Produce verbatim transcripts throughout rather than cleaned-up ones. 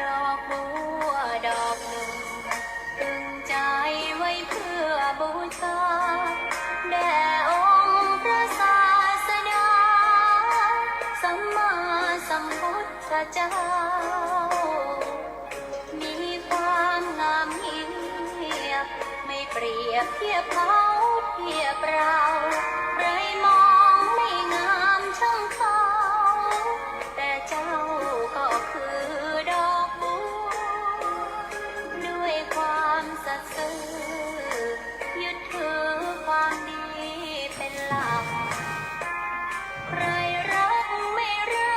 ดอกบัวดอกหนึ่ง ตึงใจไว้เพื่อบูชา แด่องค์พระศาสดา สัมมาสัมพุทธเจ้า มีความงามเงียบ ไม่เปรียบเทียบเขาเทียบเรา ใครมองไม่งามช่างเขา แต่เจ้าก็คือดอกบัว ด้วยความสัตย์ซื่อ ยึดถือความดีเป็นหลัก ใครรักไม่รั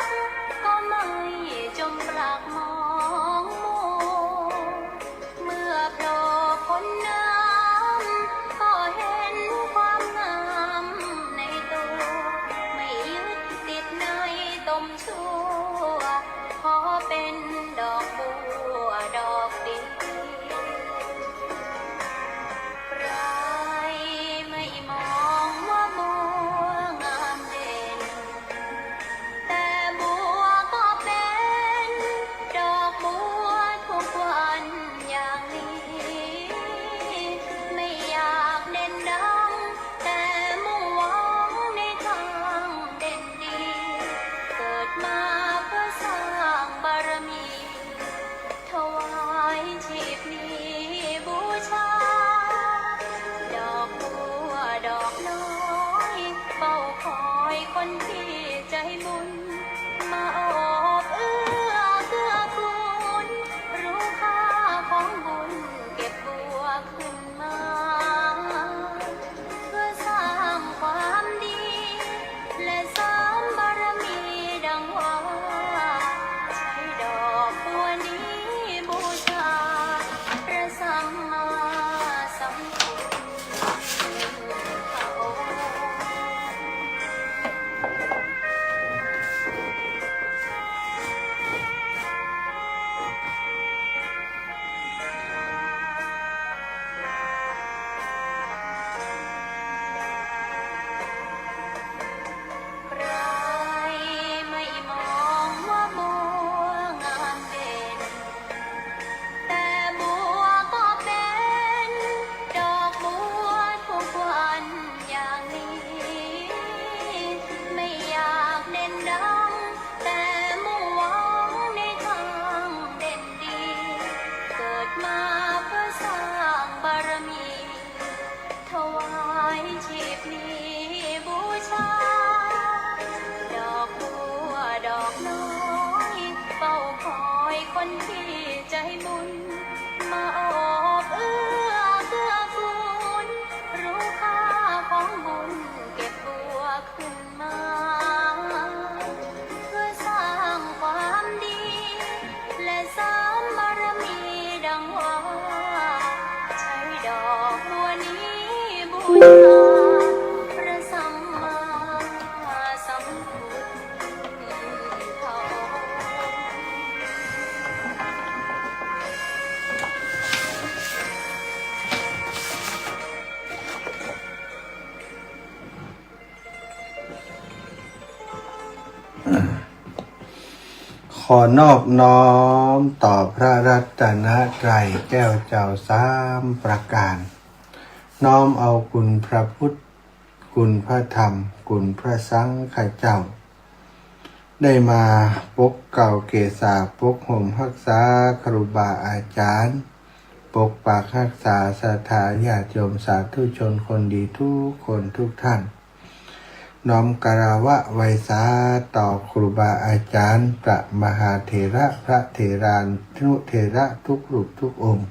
ก ก็ไม่จมปลักหมองมัว เมื่อโผล่พ้นน้ำ ก็เห็นความง บุญมาโอบเอื้อเกื้อกูล รู้ค่าของบุญเก็บบวกขึ้นมา เพื่อสร้างความดี และเสริมบารมีดังว่า ใช้ดอกบัวนี้บูชา พระสัมมาสัมพุทธเจ้า ใครไม่มองว่าบัวงามเด่น แต่บัวก็เป็นดอกบัวทุกวันอย่างนี้ ไม่อยากเด่นดัง แต่มุ่งหวังในทางเด่นดี เกิดมาเพื่อสร้างบารมี ถวายชีพนี้บูชา ดอกบัวดอกน้อย เฝ้าคอยคนที่ใจบุญ มาโอบเอื้อเกื้อกูล รู้ค่าของบุญเก็บบวกขึ้นมา เพื่อสร้างความดี และเสริมบารมีดังว่า ใช้ดอกบัวนี้บูชา พระสัมมาสัมพุทธเจ้า ขอนอบน้อมต่อพระรัตนตรัยแก้วเจ้าสามประการ น้อมเอาคุณพระพุทธ คุณพระธรรม คุณพระสังฆเจ้า ได้มาปกเกล้าเกศา ปกห่มฮักษาครูบาอาจารย์ ปกปักฮักษาศรัทธาญาติโยมสาธุชนคนดีทุกคนทุกท่าน น้อมกราบไหว้สาต่อครูบาอาจารย์ พระมหาเถระ พระเถรานุเถระทุกรูปทุกองค์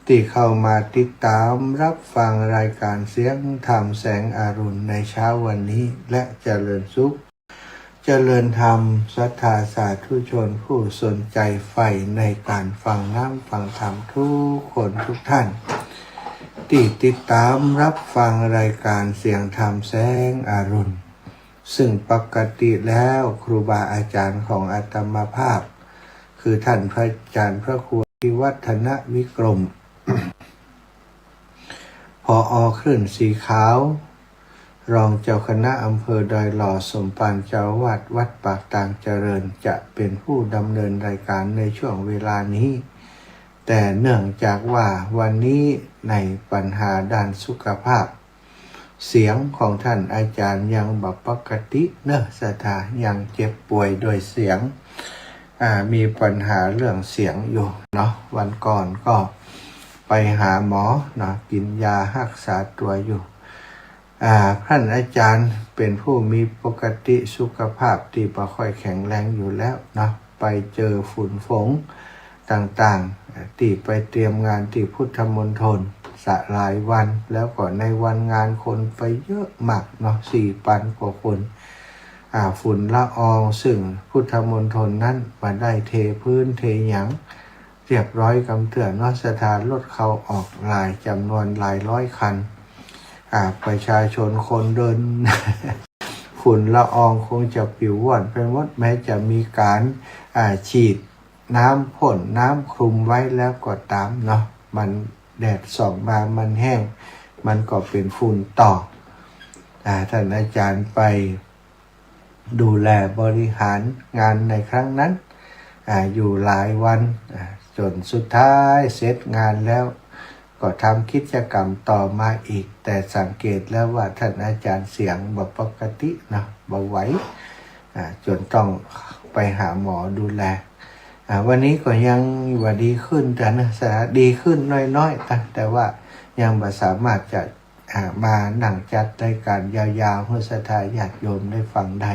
ที่เข้ามาติดตามรับฟังรายการเสียงธรรมแสงอรุณในเช้าวันนี้ และเจริญสุข เจริญธรรมศรัทธาสาธุชนผู้สนใจใฝ่ในการฟังน้ำฟังธรรมทุกคนทุกท่าน ที่ติดตามรับฟังรายการเสียงธรรมแสงอรุณ ซึ่งปกติแล้วครูบาอาจารย์ของอาตมาภาพ คือท่านพระอาจารย์พระครูอภิวัฒนวิกรม ผอ.คลื่นสีขาว รองเจ้าคณะอำเภอดอยหล่อ สมภารเจ้าอาวาสวัดปากตางเจริญ จะเป็นผู้ดำเนินรายการในช่วงเวลานี้ แต่เนื่องจากว่าวันนี้ในปัญหาด้านสุขภาพ เสียงของท่านอาจารย์ยังบ่ปกติเนอะ ศรัทธา ยังเจ็บป่วยด้วยเสียง อ่า มีปัญหาเรื่องเสียงอยู่เนาะ วันก่อนก็ไปหาหมอเนาะ กินยาฮักษาตั๋วอยู่ อ่า ท่านอาจารย์เป็นผู้มีปกติสุขภาพที่บ่ค่อยแข็งแรงอยู่แล้วเนาะ ไปเจอฝุ่นฝงต่างๆ ที่ไปเตรียมงานที่พุทธมณฑลสะหลายวัน แล้วก็ในวันงานคนไปเยอะมากเนาะ สี่ปันกว่าคน อ่า ฝุ่นละออง ซึ่งพุทธมณฑลนั้นบ่ได้เทพื้นเทหยังเรียบร้อยกำเตื้อเนาะ ศรัทธา รถเข้าออกหลายจ๋ำนวนหลายร้อยคัน อ่า ประชาชนคนเดิน ฝุ่นละอองคงจะปิวว่อนไปหมด แม้จะมีการ อ่า ฉีดน้ำพ่นน้ำคลุมไว้แล้วก็ต๋ามเนาะ มันแดดส่องมามันแห้ง มันก็เป็นฝุ่นต่อ อ่า ท่านอาจารย์ไปดูแลบริหารงานในครั้งนั้น อ่า อยู่หลายวัน อ่า จ๋นสุดท้ายเสร็จงานแล้ว ก็ทำกิจกรรมต่อมาอีก แต่สังเกตแล้วว่าท่านอาจารย์เสียงบ่ปกติเนาะ บ่ไหว อ่า จ๋นต้องไปหาหมอดูแล อ่า วันนี้ก็ยังบ่ดีขึ้น แต่นะ ศรัทธา ดีขึ้นน้อยๆ แต่ แต่ว่ายังบ่สามารถจะ อ่า มานั่งจัดรายการยาวๆ หื้อศรัทธาญาติโยมได้ฟังได้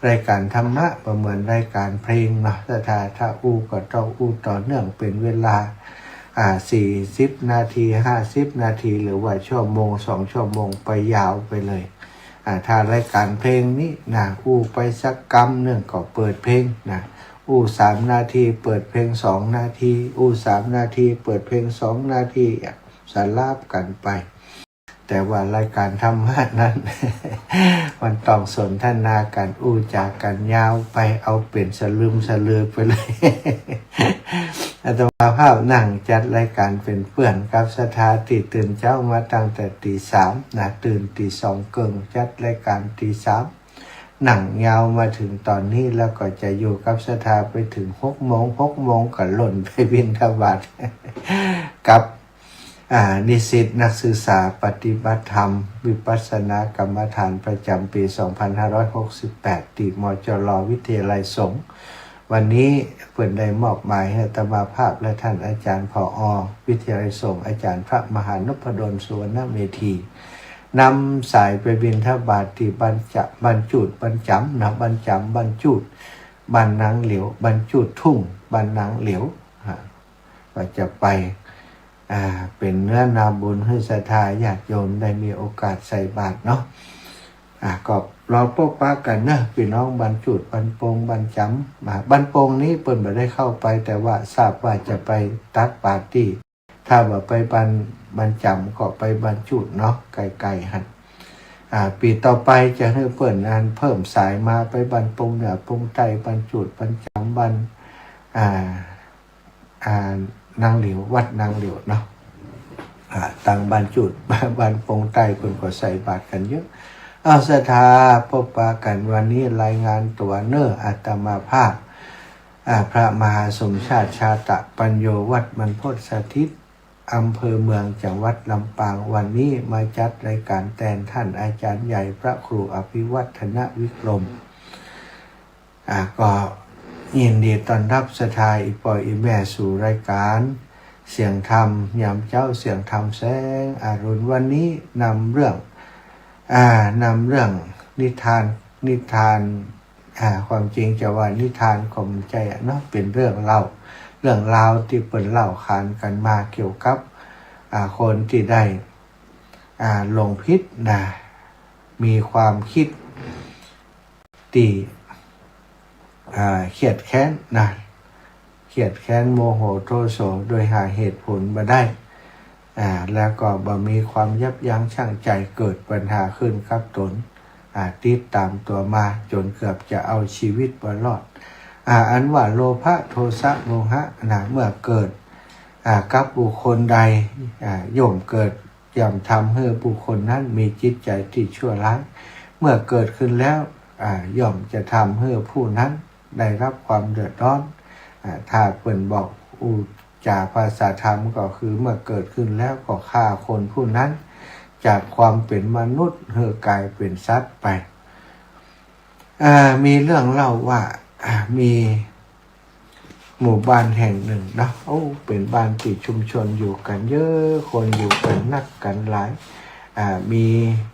รายการธรรมะบ่เหมือนรายการเพลงเนาะ ถ้า ถ้า ถ้าอู้ก็ต้องอู้ต่อเนื่องเป๋นเวลา อ่า สี่สิบนาที ห้าสิบนาที หรือว่าชั่วโมงสองชั่วโมงไปยาวไปเลย อ่า ถ้ารายการเพลงนี้นะ อู้ไปสักกำนึ่งก็เปิดเพลงนะ อู้สามนาทีเปิดเพลงสองนาที อู้สามนาทีเปิดเพลงสองนาที อ่ะ สลับกั๋นไป แต่ว่ารายการธรรมะนั้น มันต้องสนทนากั๋น อู้จ๋ากั๋นยาวไป เอาเป๋นสลึมสลือไปเลย อาตมาภาพนั่งจัดรายการเป๋นเปื้อนกับศรัทธาตี้ตื่นเจ๊ามาตั้งแต่ตี๋สามนะ ตื่นตี๋สองเกิ่ง จัดรายการตี๋สาม นั่งยาวมาเถิงต๋อนนี้ แล้วก็จะอยู่กับศรัทธาไปเถิงหกโมง หกโมงก็ล่นไปบิณฑบาต กับ อ่า นิสิตนักศึกษาปฏิบัติธรรมวิปัสสนากรรมฐานประจ๋ำปี๋สองพันห้าร้อยหกสิบแปด ตี้ มจร วิทยาลัยสงฆ์ วันนี้เปิ้นได้มอบหมายหื้ออาตมาภาพและท่านอาจ๋ารย์ ผอ วิทยาลัยสงฆ์ อาจ๋ารย์พระมหานพดล สุวรรณเมธี นำสายไปบิณฑบาตตี้บ้านจะ บ้านจูด บ้านจ๋ำนะ บ้านจ๋ำ บ้านจูด บ้านนางเหลียว บ้านจูดทุ่ง บ้านนางเหลียว อ่า ก็จะไป อ่า เป๋นเนื้อนาบุญหื้อศรัทธาญาติโยมได้มีโอกาสใส่บาตรเนาะ อ่า ก็รอปะกั๋นเนาะ ปี้น้องบ้านจูด บ้านโป่ง บ้านจ๋ำ อ่า บ้านโป่งนี้เปิ้นบ่ได้เข้าไป แต่ว่าทราบว่าจะไปตักบาตรตี้ ถ้าบ่ไปบ้าน บ้านจ๋ำก็ไปบ้านจูดเนาะ ใก้ๆ หั้น อ่า ปี๋ต่อไปจะหื้อเปิ้นอันเพิ่มสายมาไปบ้านโป่งเหนือ โป่งใต้ บ้านจูด บ้านจ๋ำ บ้าน อ่า อ่า นางเหลียว วัดนางเหลียวเนาะ อ่า ตังบ้านจูด บ้านโป่งใต้เปิ้นก็ใส่บาตรกั๋นเยอะ เอาศรัทธาปะกั๋น วันนี้รายงานตั๋วเนาะ อาตมาภาพ อ่า พระมหาสมชาติ ชาตะปัญโญ วัดบรรพตสถิต อำเภอเมือง จังหวัดลำปาง วันนี้มาจัดรายการแตนท่านอาจ๋ารย์ใหญ่พระครูอภิวัฒนวิกรม อ่า ก็ยินดีต้อนฮับศรัทธาอี่ป้ออี่แม่สู่รายการเสียงธรรมยามเจ๊า เสียงธรรมแสงอรุณ วันนี้นำเรื่อง อ่า นำเรื่องนิทาน นิทาน อ่า ความจริงจะว่านิทานก็บ่ใจ้อะเนาะ เป๋นเรื่องเล่า เรื่องราวตี้เปิ้นเล่าขานกั๋นมาเกี่ยวกับ อ่า คนตี้ได้ อ่า หลงผิดนะ มีความกึ๊ดตี้ อ่า เครียดแค้นนะ เครียดแค้นโมโหโทโส โดยหาเหตุผลบ่ได้ อ่า แล้วก็บ่มีความยับยั้งชั่งใจ๋ เกิดปัญหาขึ้นกับตน อ่า ติดต๋ามตั๋วมาจ๋นเกือบจะเอาจีวิตบ่รอด อ่า อันว่าโลภะโทสะโมหะนะ เมื่อเกิด อ่า กับบุคคลใด อ่า ย่อมเกิด ย่อมทำหื้อบุคคลนั้นมีจิตใจ๋ตี้ชั่วร้าย เมื่อเกิดขึ้นแล้ว อ่า ย่อมจะทำหื้อผู้นั้นได้ฮับความเดือดร้อน อ่า ถ้าเปิ้นบอกอู้จ๋าภาษาธรรมก็คือเมื่อเกิดขึ้นแล้วก็ฆ่าคนผู้นั้น จากความเป๋นมนุษย์หื้อกลายเป๋นสัตว์ไป อ่า มีเรื่องเล่าว่า อ่า มีหมู่บ้านแห่งนึ่งเนาะ โอ้ เป๋นบ้านตี้ชุมชนอยู่กั๋นเยอะ คนอยู่กั๋นนักกั๋นหลาย อ่า มี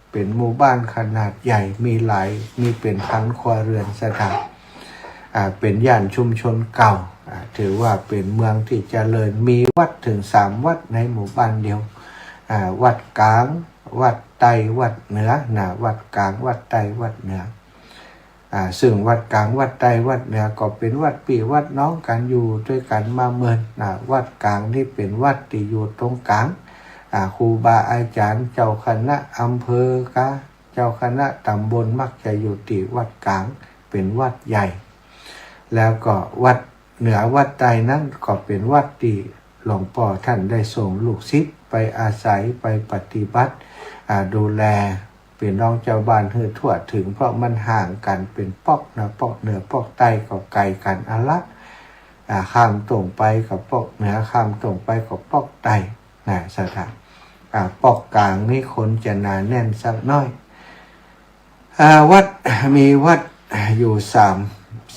เป๋นหมู่บ้านขนาดใหญ่ มีหลาย มีเป๋นพันครัวเรือนศรัทธา อ่า เป๋นย่านชุมชนเก่า อ่า ถือว่าเป๋นเมืองตี้เจริญ มีวัดเถิงสามวัดในหมู่บ้านเดียว อ่า วัดก๋าง วัดใต้ วัดเหนือนะ วัดก๋าง วัดใต้ วัดเหนือ อ่า ซึ่งวัดก๋าง วัดใต้ วัดเหนือ ก็เป๋นวัดปี้วัดน้องกั๋น อยู่ตวยกั๋นมาเมินนะ วัดก๋างนี้เป๋นวัดตี้อยู่ตรงก๋าง อ่า ครูบาอาจ๋ารย์ เจ้าคณะอำเภอกับเจ้าคณะต๋ำบลมักจะอยู่ตี้วัดก๋าง เป๋นวัดใหญ่ แล้วก็วัดเหนือ วัดใต้นั้นก็เป๋นวัดตี้หลวงป้อท่านได้ส่งลูกศิษย์ไปอาศัย ไปปฏิบัติ อ่า ดูแล ปี้น้องจาวบ้านหื้อทั่วเถิง เพราะมันห่างกั๋นเป๋นป๊อกนะ ป๊อกเหนือป๊อกใต้ก็ไก๋กั๋นอะละ อ่า ข้ามโต้งไปก็ป๊อกเหนือ ข้ามโต้งไปก็ป๊อกใต้นะศรัทธา อ่า ป๊อกก๋างนี้คนจะหนาแน่นสักหน้อย อ่า วัด มีวัดอยู่สาม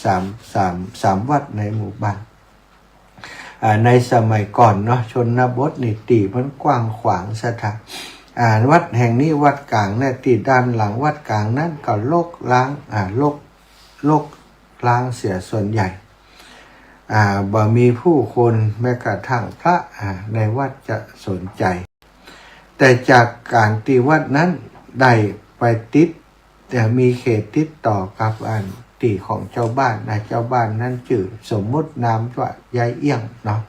สาม สาม สามวัดในหมู่บ้าน อ่า ในสมัยก่อนเนาะ ชนบทนี่ตี้มันกว้างขวางศรัทธา อ่า วัดแห่งนี้วัดก๋างเนี่ย ตี้ด้านหลังวัดก๋างนั้นก็รกร้าง อ่า รก รกร้างเสียส่วนใหญ่ อ่า บ่มีผู้คนแม้กระทั่งพระ อ่า ในวัดจะสนใจ แต่จากก๋านตี้วัดนั้นได้ไปติด แต่มีเขตติดต่อกับอันตี้ของเจ้าบ้านนะ เจ้าบ้านนั้นจื้อสมมุตินามว่ายายเอี้ยงเนาะ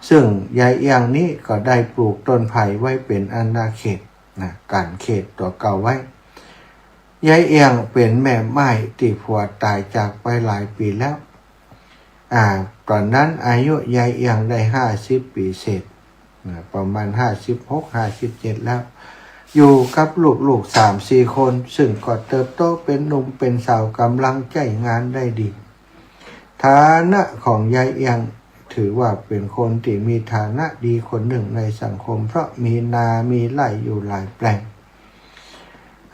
ซึ่งยายเอี้ยงนี้ก็ได้ปลูกต้นไผ่ไว้เป๋นอาณาเขตนะ กั๋นเขตตั๋วเก่าไว้ ยายเอี้ยงเป๋นแม่หม้ายตี้ผัวต๋ายจากไปหลายปี๋แล้ว อ่า ต๋อนนั้นอายุยายเอี้ยงได้ห้าสิบปี๋เศษ นะ ประมาณห้าสิบหก ห้าสิบเจ็ดแล้ว อยู่กับลูกๆ สามสี่คน ซึ่งก็เติบโตเป๋นหนุ่มเป๋นสาว ก๋ำลังใจ๊งานได้ดี ฐานะของยายเอี้ยงถือว่าเป๋นคนตี้มีฐานะดีคนนึ่งในสังคม เพราะมีนามีไร่อยู่หลายแปลง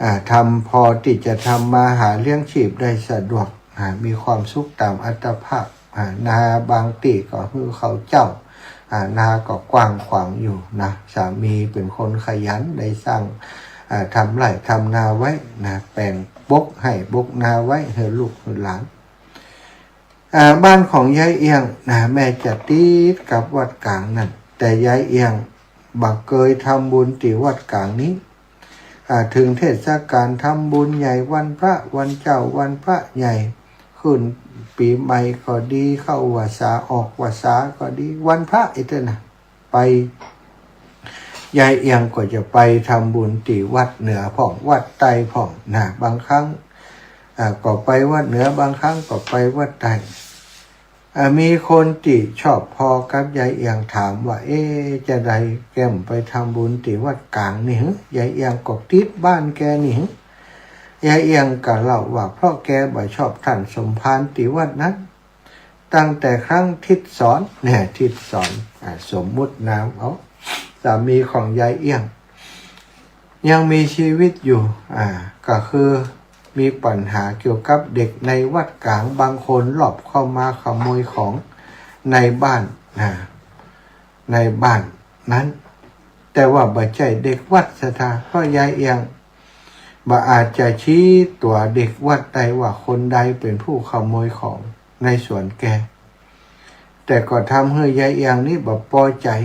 อ่า ทำ พอตี้จะทำมาหาเลี้ยงชีพได้สะดวก อ่า มีความสุขต๋ามอัตภาพ อ่า นาบางตี้ก็หื้อข้าวเจ๊า อ่า นาก็กว้างขวางอยู่นะ สามีเป๋นคนขยัน ได้สร้าง อ่า ทำไร่ทำนาไว้นะ แป๋งบกไฮ่บกนาไว้หื้อลูกหื้อหลาน อ่า บ้านของยายเอี้ยงนะ แม้จะติดกับวัดก๋างนั้น แต่ยายเอี้ยงบ่เกยทำบุญตี้วัดก๋างนี้ อ่า เถิงเทศกาลทำบุญใหญ่ วันพระ วันเจ๊า วันพระใหญ่ ขึ้นปี๋ใหม่ก็ดี เข้าวัสสา ออกวัสสาก็ดี วันพระอี้เต๊อะนะ ไป ยายเอี้ยงก็จะไปทำบุญตี้วัดเหนือพ่อง วัดใต้พ่องนะ บางครั้ง อ่า ก็ไปวัดเหนือ บางครั้งก็ไปวัดใต้ อ่า มีคนตี้ชอบพอกับยายเอี้ยงถามว่า เอ๊ะ จาใดแกบ่ไปทำบุญตี้วัดก๋างนี่หือ ยายเอี้ยงก็ติดบ้านแกนี่หือ ยายเอี้ยงก็เล่าว่า เพราะแกบ่ชอบต้านสมภารตี้วัดนั้น ตั้งแต่ครั้งทิดสอน เนี่ย ทิดสอน อ่า สมมุตินามเอา สามีของยายเอี้ยง ยังมีชีวิตอยู่ อ่า ก็คือมีปัญหาเกี่ยวกับเด็กในวัดก๋าง บางคนลอบเข้ามาขโมยของในบ้าน อ่า ในบ้านนั้น แต่ว่าบ่ใจ้เด็กวัดศรัทธา เพราะยายเอี้ยงบ่อาจจะชี้ตั๋วเด็กวัดได้ว่าคนใดเป๋นผู้ขโมยของในสวนแก แต่ก็ทำหื้อยายเอี้ยงนี้บ่ปอใจ๋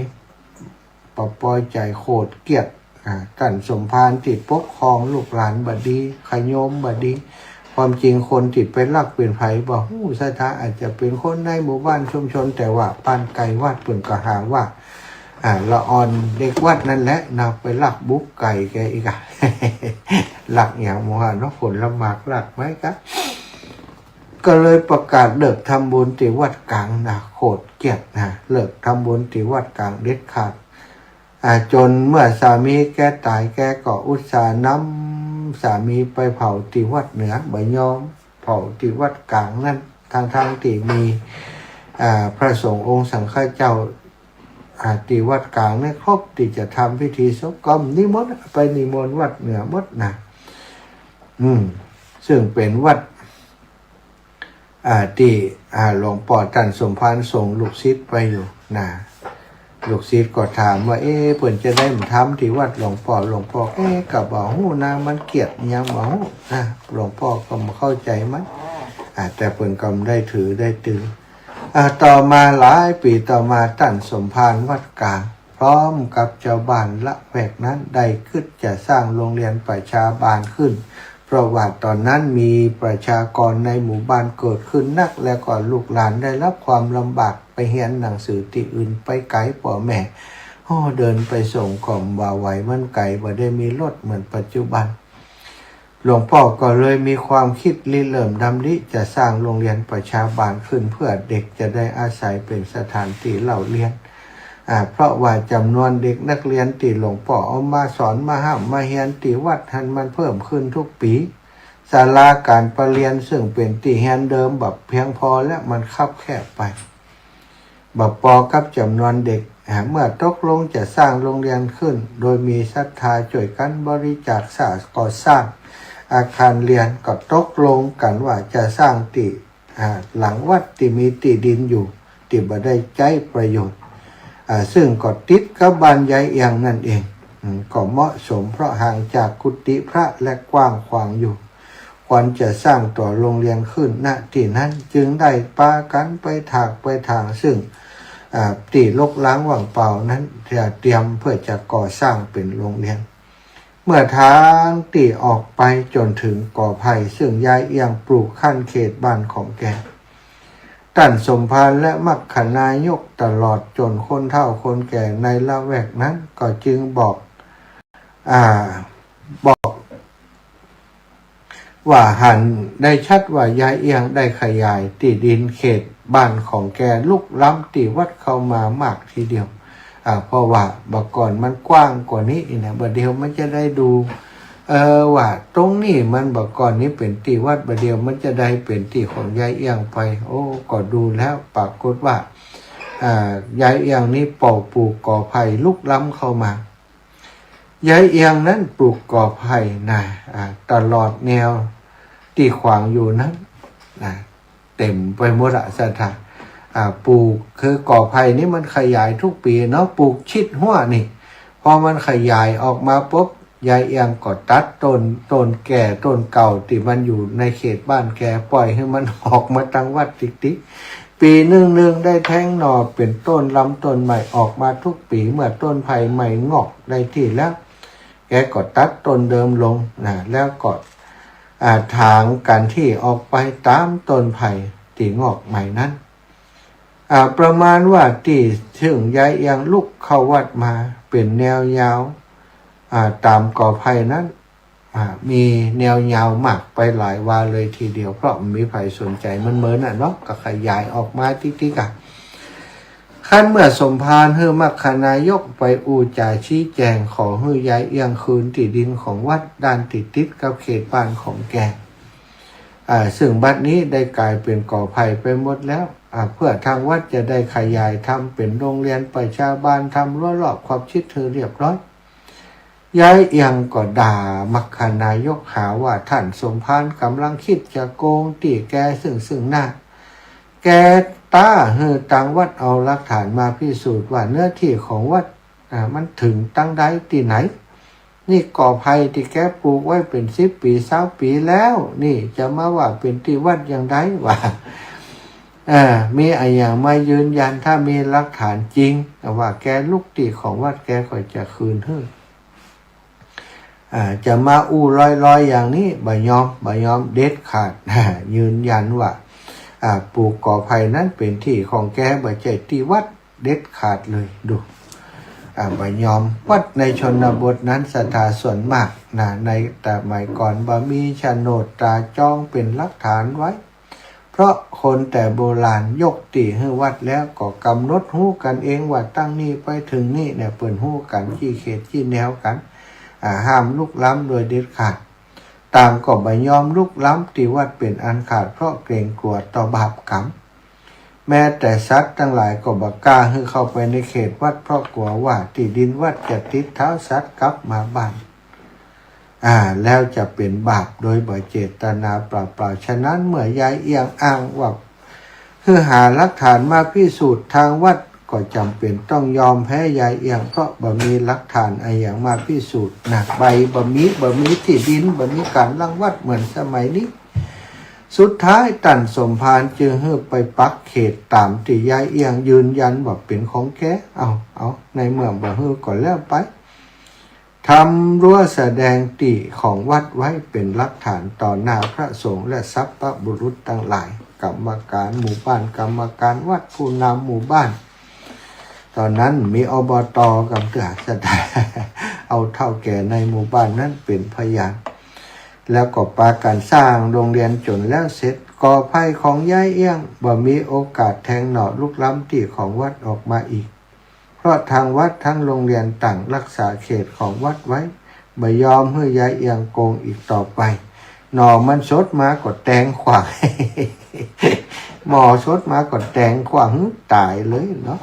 บ่ปอใจ๋ โขดเกลียด อ่า ต้านสมภารตี้ปกครองลูกหลานบ่ดี ขะโยมบ่ดี ความจริงคนตี้ไปลักเป๋นใผบ่ฮู้ศรัทธา อาจจะเป๋นคนในหมู่บ้านชุมชน แต่ว่าบ้านไก๋วัดเปิ้นก็หาว่า อ่า ละอ่อนเด็กวัดนั่นแหละนะ ไปลักบุกไก่แกอีกอะ ลักหยังบ่ฮู้เนาะ ผลหมากลักไม้กะ ก็เลยประกาศเลิกทำบุญตี้วัดก๋างนะ โขดเกลียดนะ เลิกทำบุญตี้วัดก๋างเด็ดขาด อ่า จ๋นเมื่อสามีแกต๋าย แกก็อุตส่าห์นำสามีไปเผาตี้วัดเหนือ บ่ยอมเผาตี้วัดก๋างนั้น ทั้งๆ ตี้มี อ่า พระสงฆ์องค์สังฆเจ้า อ่า ตี้วัดก๋างนั้นครบตี้จะทำพิธีศพ ก็นิมนต์ ไปนิมนต์วัดเหนือหมดนะ อืม ซึ่งเป๋นวัด อ่า ตี้ อ่า หลวงป้อต้านสมภารส่งลูกศิษย์ไปอยู่นะ ลูกศิษย์ก็ถามว่า เอ๊ะ เปิ้นจะได้มาทำตี้วัดหลวงป้อ หลวงป้อ เอ๊ะ ก็บ่ฮู้นะ มันเกลียดหยังบ่ฮู้นะ หลวงป้อก็บ่เข้าใจ๋มัน อ่า แต่เปิ้นก็บ่ได้ถือได้ตึง อ่า ต่อมาหลายปี๋ต่อมา ต้านสมภารวัดก๋าง พร้อมกับจาวบ้านละแวกนั้นได้กึ๊ดจะสร้างโรงเรียนประชาบาลขึ้น เพราะว่าต๋อนนั้นมีประชากรในหมู่บ้านเกิดขึ้นนัก แล้วก็ลูกหลานได้รับความลำบากไปเฮียนหนังสือตี้อื่น ไปไก๋ป้อแม่ โอ้ เดินไปส่งก็บ่ไหว มันไก๋ บ่ได้มีรถเหมือนปัจจุบัน หลวงป้อก็เลยมีความกึ๊ดริเริ่มดำริจะสร้างโรงเรียนประชาบาลขึ้น เพื่อเด็กจะได้อาศัยเป๋นสถานตี้เล่าเรียน อ่า เพราะว่าจ๋ำนวนเด็กนักเรียนตี้หลวงป้อเอามาสอนมาฮ่ำมาเฮียนตี้วัดหั้นมันเพิ่มขึ้นทุกปี๋ ศาลาก๋านประเรียนซึ่งเป๋นตี้เฮียนเดิมบ่เปียงพอและมันคับแคบไป บ่ปอกับจ๋ำนวนเด็ก อ่า เมื่อตกลงจะสร้างโรงเรียนขึ้น โดยมีศรัทธาจ้วยกั๋นบริจาคสร้าง ก่อสร้างอาคารเรียน ก็ตกลงกั๋นว่าจะสร้างตี้ อ่า หลังวัดตี้มีตี้ดินอยู่ ตี้บ่ได้ใจ๊ประโยชน์ อ่า ซึ่งก็ติดกับบ้านยายเอี้ยงนั่นเอง อืม ก็เหมาะสมเพราะห่างจากกุฏิพระและกว้างขวางอยู่ ควรจะสร้างตั๋วโฮงเฮียนขึ้น ณ ตี้นั้น จึงได้ปากั๋นไปถากไปถาง ซึ่ง อ่า ตี้รกร้างว่างเปล่านั้น จะเตรียมเปื้อจะก่อสร้างเป๋นโฮงเฮียน เมื่อถางตี้ออกไปจ๋นเถิงกอไผ่ ซึ่งยายเอี่ยงปลูกคันเขตบ้านของแก ต้านสมภารและมัคคณายกตลอดจ๋นคนเฒ่าคนแก่ในละแวกนั้นก็จึงบอก อ่า บอก ว่าหันได้ชัดว่ายายเอี่ยงได้ขยายตี้ดินเขตบ้านของแกลุกล้ำตี้วัดเข้ามามากทีเดียว อ่า เพราะว่าบ่าก่อนมันกว้างกว่านี้นะ บ่าเดี่ยวมันจะได้ดู เออ ว่าตรงนี้มันบ่าก่อนนี้เป๋นตี้วัด บ่าเดี่ยวมันจะได้เป๋นตี้ของยายเอี่ยงไป โอ้ ก็ดูแล้วปรากฏว่า อ่า ยายเอี่ยงนี้เป่าปลูกกอไผ่ลุกล้ำเข้ามา ยายเอี่ยงนั้นปลูกกอไผ่นะ อ่า ตลอดแนวตี้ขวางอยู่นั้นนะ เต๋มไปหมดอะศรัทธา อ่า ปลูก คือกอไผ่นี่มันขยายทุกปี๋เนาะ ปลูกชิดฮั้วนี่ พอมันขยายออกมาปุ๊บ ยายเอี่ยงก็ตัดต้น ต้นแก่ ต้นเก่าตี้มันอยู่ในเขตบ้านแก ป่อยหื้อมันออกมาตังวัดติ๊กๆ ปี๋หนึ่งๆ ได้แทงหน่อเป๋นต้นลำต้นใหม่ออกมาทุกปี๋ เมื่อต้นไผ่ใหม่งอกได้ตี้แล้ว แกก็ตัดต้นเดิมลงนะ แล้วก็ อ่า ถางกั๋นตี้ออกไปต๋ามต้นไผ่ตี้งอกใหม่นั้น อ่า ประมาณว่าตี้ซึ่งยายเอี่ยงลุกเข้าวัดมาเป๋นแนวยาว อ่า ต๋ามกอไผ่นั้น อ่า มีแนวยาวมากไปหลายวาเลยทีเดียว เพราะบ่มีใผสนใจ๋ มันเมินอะเนาะ ก็ขยายออกมาติ๊กๆ อะ คันเมื่อสมภารหื้อมัคคณายกไปอู้จ๋าชี้แจ๋งขอหื้อยายเอี่ยงคืนตี้ดินของวัดด้านตี้ติดกับเขตบ้านของแก อ่า ซึ่งบัดนี้ได้ก๋ายเป๋นกอไผ่ไปหมดแล้ว อ่า เปื้อทางวัดจะได้ขยายทำเป๋นโฮงเฮียนประชาบาล ทำรั้วรอบขอบชิดหื้อเรียบร้อย ยายเอี่ยงก็ด่ามัคคณายกหาว่าต้านสมภารก๋ำลังกึ๊ดจะโกงตี้แกซึ่งๆ หน้า แกต๊าหื้อตางวัดเอาหลักฐานมาพิสูจน์ว่าเนื้อตี้ของวัด อ่า มันเถิงตังใดตี้ไหน นี่กอไผ่ตี้แกปลูกไว้เป๋นสิบปี๋ซาวปี๋แล้ว นี่จะมาว่าเป๋นตี้วัดอย่างใดวะ อ่า มีอะหยังมายืนยัน ถ้ามีหลักฐานจริงว่าแกลุกตี้ของวัด แกก็จะคืนหื้อ อ่า จะมาอู้ลอยๆ อย่างนี้ บ่ยอม บ่ยอมเด็ดขาด ยืนยันว่า อ่า ปลูกกอไผ่นั้นเป๋นตี้ของแก บ่ใจ้ตี้วัด เด็ดขาดเลย ดู อ่า บ่ยอม วัดในชนบทนั้นศรัทธาส่วนมากนะ ในสมัยก่อนบ่มีโฉนดตราจองเป๋นหลักฐานไว้ เพราะคนแต่โบราณยกตี้หื้อวัดแล้วก็ก๋ำหนดฮู้กั๋นเองว่าตั้งนี้ไปเถิงนี้เนี่ย เปิ้นฮู้กั๋นตี้เขตตี้แนวกั๋น อ่า ห้ามลุกล้ำโดยเด็ดขาด ต่างก็บ่ยอมลุกล้ำตี้วัดเป๋นอันขาด เพราะเกรงกลัวต่อบาปกรรม แม้แต่สัตว์ตังหลายก็บ่กล้าหื้อเข้าไปในเขตวัด เพราะกลัวว่าตี้ดินวัดจะติดเท้าสัตว์กลับมาบ้าน อ่า แล้วจะเป๋นบาปโดยบ่เจตนาเปล่าๆ ฉะนั้นเมื่อยายเอี่ยงอ้างว่าหื้อหาหลักฐานมาพิสูจน์ ทางวัดก็จ๋ำเป๋นต้องยอมแพ้ยายเอี่ยง เพราะบ่มีหลักฐานอะหยังมาพิสูจน์นะ ใบบ่มี บ่มีตี้ดิน บ่มีก๋านรังวัดเหมือนสมัยนี้ สุดท้ายต้านสมภารจึงหื้อไปปักเขตต๋ามตี้ยายเอี่ยงยืนยันว่าเป๋นของแก เอา เอา ในเมื่อบ่หื้อก็แล้วไป ทำรั้วแสดงตี้ของวัดไว้เป๋นหลักฐานต่อหน้าพระสงฆ์และสัพพบุรุษตังหลาย กรรมการหมู่บ้าน กรรมการวัด ผู้นำหมู่บ้าน ต๋อนนั้นมี อบต. กำเตื้อ เอาเฒ่าแก่ในหมู่บ้านนั้นเป๋นพยาน แล้วก็ปากั๋นสร้างโฮงเฮียนจ๋นแล้วเสร็จ กอไผ่ของยายเอี่ยงบ่มีโอกาสแทงหน่อลุกล้ำตี้ของวัดออกมาอีก เพราะทางวัดทั้งโฮงเฮียนต่างรักษาเขตของวัดไว้ บ่ยอมหื้อยายเอี่ยงโกงอีกต่อไป หน่อมันสดมาก็แตงขว้าง หน่อสดมาก็แตงขว้างหื้อต๋ายเลยเนาะ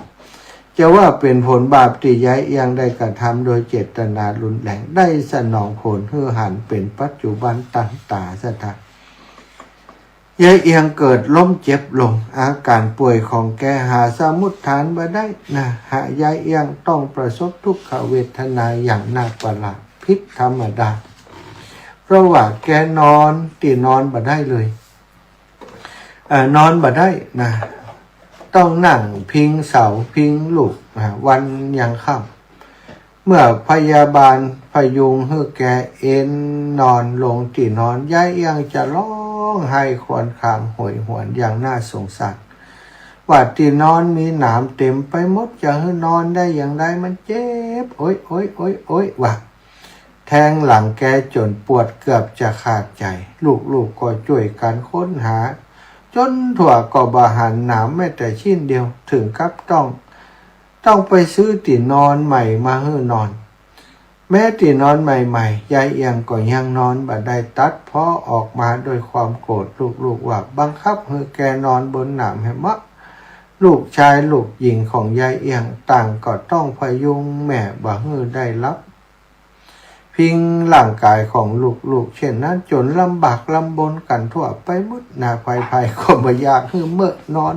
จะว่าเป๋นผลบาปตี้ยายเอี่ยงได้กระทำโดยเจตนารุนแรง ได้สนองผลหื้อหันเป๋นปัจจุบันตันต๋าศรัทธา ยายเอี่ยงเกิดล้มเจ็บลง อาก๋านป่วยของแกหาสมุฏฐานบ่ได้นะ หายายเอี่ยงต้องประสบทุกขเวทนาอย่างน่าประหลาดผิดธรรมดา เพราะว่าแกนอนตี้นอนบ่ได้เลย เอ่อ นอนบ่ได้นะ ต้องนั่งพิงเสาพิงลูก อ่า วันยังค่ำ เมื่อพยาบาลพยุงหื้อแกเอนนอนลงตี้นอน ยายเอี่ยงจะฮ้องไห้ครวญครางโหยหวนอย่างน่าสงสาร ว่าตี้นอนมีหนามเต็มไปหมด จะหื้อนอนได้อย่างใด มันเจ็บ โอ๊ย โอ๊ย โอ๊ย โอ๊ย ว่า แทงหลังแกจ๋นปวดเกือบจะขาดใจ๋ ลูกๆ ก็จ้วยกั๋นค้นหา จ๋นทั่วก็บ่หันหนามแม้แต่ชิ้นเดียว เถิงกับต้อง ต้องไปซื้อตี้นอนใหม่มาหื้อนอน แม้ตี้นอนใหม่ๆ ยายเอี่ยงก็ยังนอนบ่ได้ ตัดพ้อออกมาด้วยความโกรธ ลูกๆ ว่าบังคับหื้อแกนอนบนหนามแหมเนาะ ลูกจายลูกญิงของยายเอี่ยงต่างก็ต้องพยุงแม่บ่หื้อได้หลับ พิงร่างก๋ายของลูกๆ เช่นนั้น จ๋นลำบากลำบนกั๋นทั่วไปหมด นา ใผๆ ก็บ่อยากหื้อเมอะนอน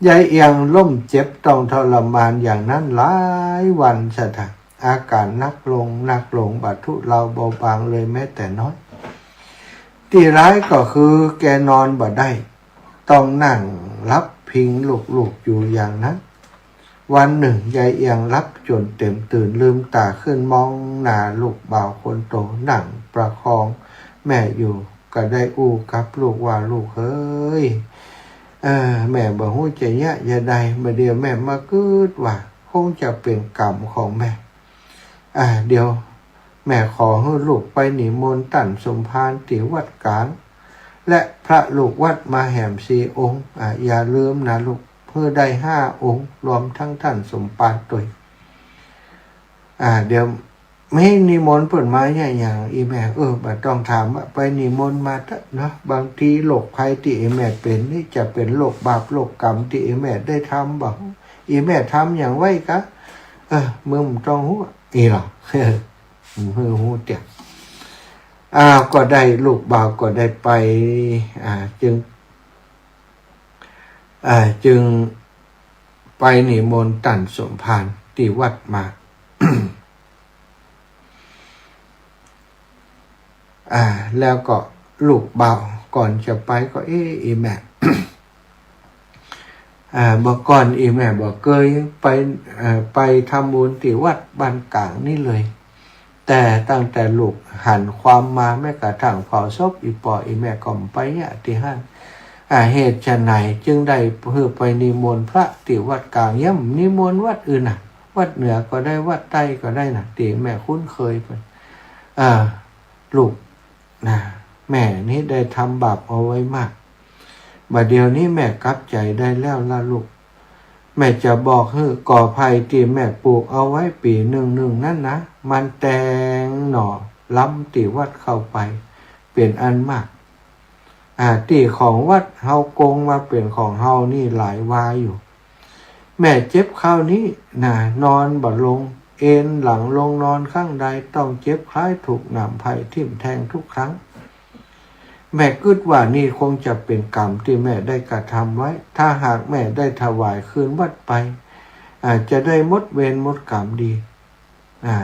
ยายเอี่ยงล้มเจ็บต้องทรมานอย่างนั้นหลายวันเสียเถิด อาก๋ารหนักลง หนักลง บ่ทุเลาเบาบางเลยแม้แต่น้อย ตี้ร้ายก็คือแกนอนบ่ได้ ต้องนั่งหลับพิงลูกๆ อยู่อย่างนั้น วันนึ่งยายเอี่ยงหลับจ๋นเต็มตื่น ลืมต๋าขึ้นมองหน้าลูกบ่าวคนโต นั่งประคองแม่อยู่ ก็ได้อู้กับลูกว่า ลูกเอย เออ แม่บ่ฮู้จะเยียะจะใด บ่าเดี่ยวแม่มากึ๊ดว่า คงจะเป๋นกรรมของแม่ อ่า เดี๋ยวแม่ขอหื้อลูกไปนิมนต์ต้านสมภารตี้วัดก๋าง และพระลูกวัดมาแหมสี่องค์ อ่า อย่าลืมนะลูก หื้อได้ห้าองค์ รวมตึงต้านสมภารตวย อ่า เดี๋ยวแม่นิมนต์เปิ้นมาเยียะหยัง อี่แม่ เออ บ่ต้องถามว่าไปนิมนต์มาเต๊อะเนาะ บางทีโรคภัยตี้อี่แม่เป๋นนี่จะเป๋นโรคบาปโรคกรรมตี้อี่แม่ได้ทำบ่ อี่แม่ทำหยังไว้กา เออ มึงบ่ต้องฮู้ อี่หลอ หื้อฮู้เตี้ย อ่า ก็ได้ลูกบ่าวก็ได้ไป อ่า จึง อ่า จึงไปนิมนต์ต้านสมภารตี้วัดมา อ่า แล้วก็ลูกบ่าวก่อนจะไปก็ เอ๊ะ อี่แม่ อ่า บ่าก่อนอี่แม่บ่เกยไป เอ่อ ไปทำบุญตี้วัดบ้านก๋างนี่เลย แต่ตั้งแต่ลูกหันความมา แม้กระทั่งเผาศพอี่ป้ออี่แม่ก็บ่ไปเยียะตี้หั้น อ่า เหตุไฉนจึงได้หื้อไปนิมนต์พระตี้วัดก๋าง เยียะบ่นิมนต์วัดอื่นน่ะ วัดเหนือก็ได้ วัดใต้ก็ได้น่ะ ตี้แม่คุ้นเคยไป อ่า ลูก นะ แม่นี้ได้ทำบาปเอาไว้มาก บ่าเดี่ยวนี้แม่กลับใจ๋ได้แล้วละลูก แม่จะบอกหื้อ กอไผ่ตี้แม่ปลูกเอาไว้ปี๋นึ่งนึ่งนั้นนะ มันแตงหน่อล้ำตี้วัดเข้าไปเป๋นอันมาก อ่า ตี้ของวัดเฮาโกงมาเป๋นของเฮานี่หลายวาอยู่ แม่เจ็บคราวนี้นะ นอนบ่ลง เอนหลังลงนอนข้างใด ต้องเจ็บคล้ายถูกหนามไผ่ทิ่มแทงทุกครั้ง แม่กึ๊ดว่านี่คงจะเป๋นกรรมตี้แม่ได้กระทำไว้ ถ้าหากแม่ได้ถวายคืนวัดไป อ่า จะได้หมดเวรหมดกรรมดี อ่า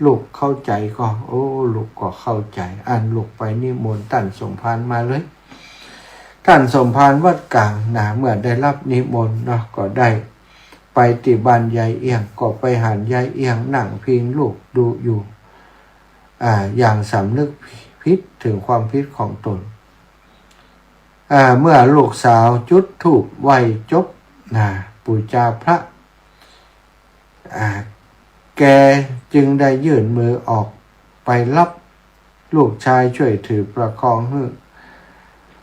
ลูกเข้าใจ๋ก่อ โอ้ ลูกก็เข้าใจ๋ อั้นลูกไปนิมนต์ต้านสมภารมาเลย ต้านสมภารวัดก๋างนะ เมื่อได้ฮับนิมนต์เนาะ ก็ได้ไปตี้บ้านยายเอี่ยง ก็ไปหันยายเอี่ยงนั่งพิงลูกดูอยู่ อ่า อย่างสำนึกผิดเถิงความผิดของตน อ่า เมื่อลูกสาวจุดธูปไหว้จบนะ ปู๋จาพระ อ่า แกจึงได้ยื่นมือออกไปฮับ ลูกจายจ้วยถือประคองหื้อ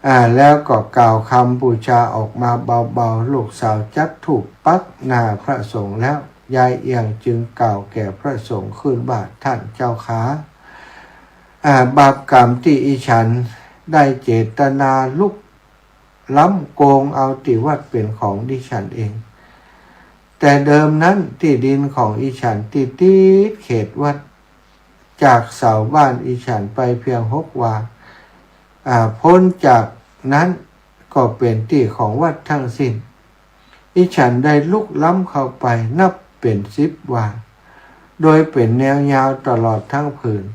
อ่า แล้วก็กล่าวกำปู๋จาออกมาเบาๆ ลูกสาวจัดธูปปักหน้าพระสงฆ์แล้ว ยายเอี่ยงจึงกล่าวแก่พระสงฆ์ขึ้นว่า ต้านเจ้าข้า อ่า บาปกรรมตี้อี่ฉันได้เจตนาลุกล้ำโกงเอาตี้วัดเป๋นของดิฉันเอง แต่เดิมนั้นตี้ดินของอี่ฉันตี้ติดเขตวัด จากเสาบ้านอี่ฉันไปเพียงหกวา อ่า ป๊นจากนั้นก็เป๋นตี้ของวัดตึงสิ้น อี่ฉันได้ลุกล้ำเข้าไปนับเป๋นสิบวา โดยเป๋นแนวยาวตลอดตึงผืน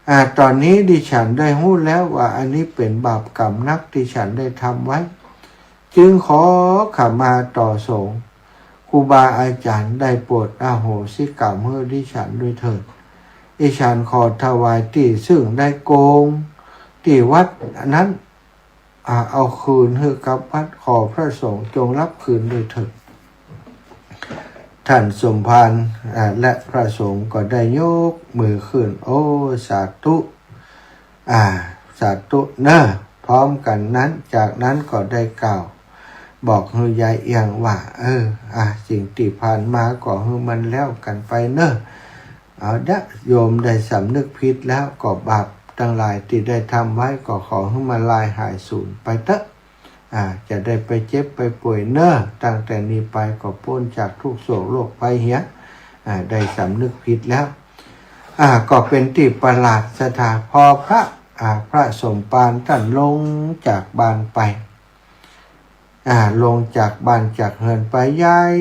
อ่า ต๋อนนี้ดิฉันได้ฮู้แล้วว่าอันนี้เป๋นบาปกรรมนัก ดิฉันได้ทำไว้ จึงขอขมาต่อสงฆ์ ครูบาอาจ๋ารย์ได้โปรดอโหสิกรรมหื้อดิฉันด้วยเถิด ดิฉันขอถวายตี้ซึ่งได้โกงตี้วัดนั้น อ่า เอาคืนหื้อกับวัด ขอพระสงฆ์จงรับคืนด้วยเถิด ท่านสมภาร อ่า และพระสงฆ์ก็ได้ยกมือขึ้น โอ้ สาธุ อ่า สาธุเน่อ พร้อมกั๋นนั้น จากนั้นก็ได้กล่าวบอกหื้อยายเอี่ยงว่า เออ อ่า สิ่งตี้ผ่านมาก็หื้อมันแล้วกั๋นไปเน่อ เอาเต๊อะ โยมได้สำนึกผิดแล้ว ก็บาปตังหลายตี้ได้ทำไว้ก็ขอหื้อมันลายหายสูญไปเต๊อะ อ่า จะได้ไปเจ็บไปป่วยเน่อ ตั้งแต่นี้ไปก็ป๊นจากทุกข์โศกโรคภัยเหีย อ่า ได้สำนึกผิดแล้ว อ่า ก็เป๋นตี้ประหลาดศรัทธา พอพระ อ่า พระสมภารต้านลงจากบ้านไป อ่า ลงจากบ้านจากเฮือนไป ยาย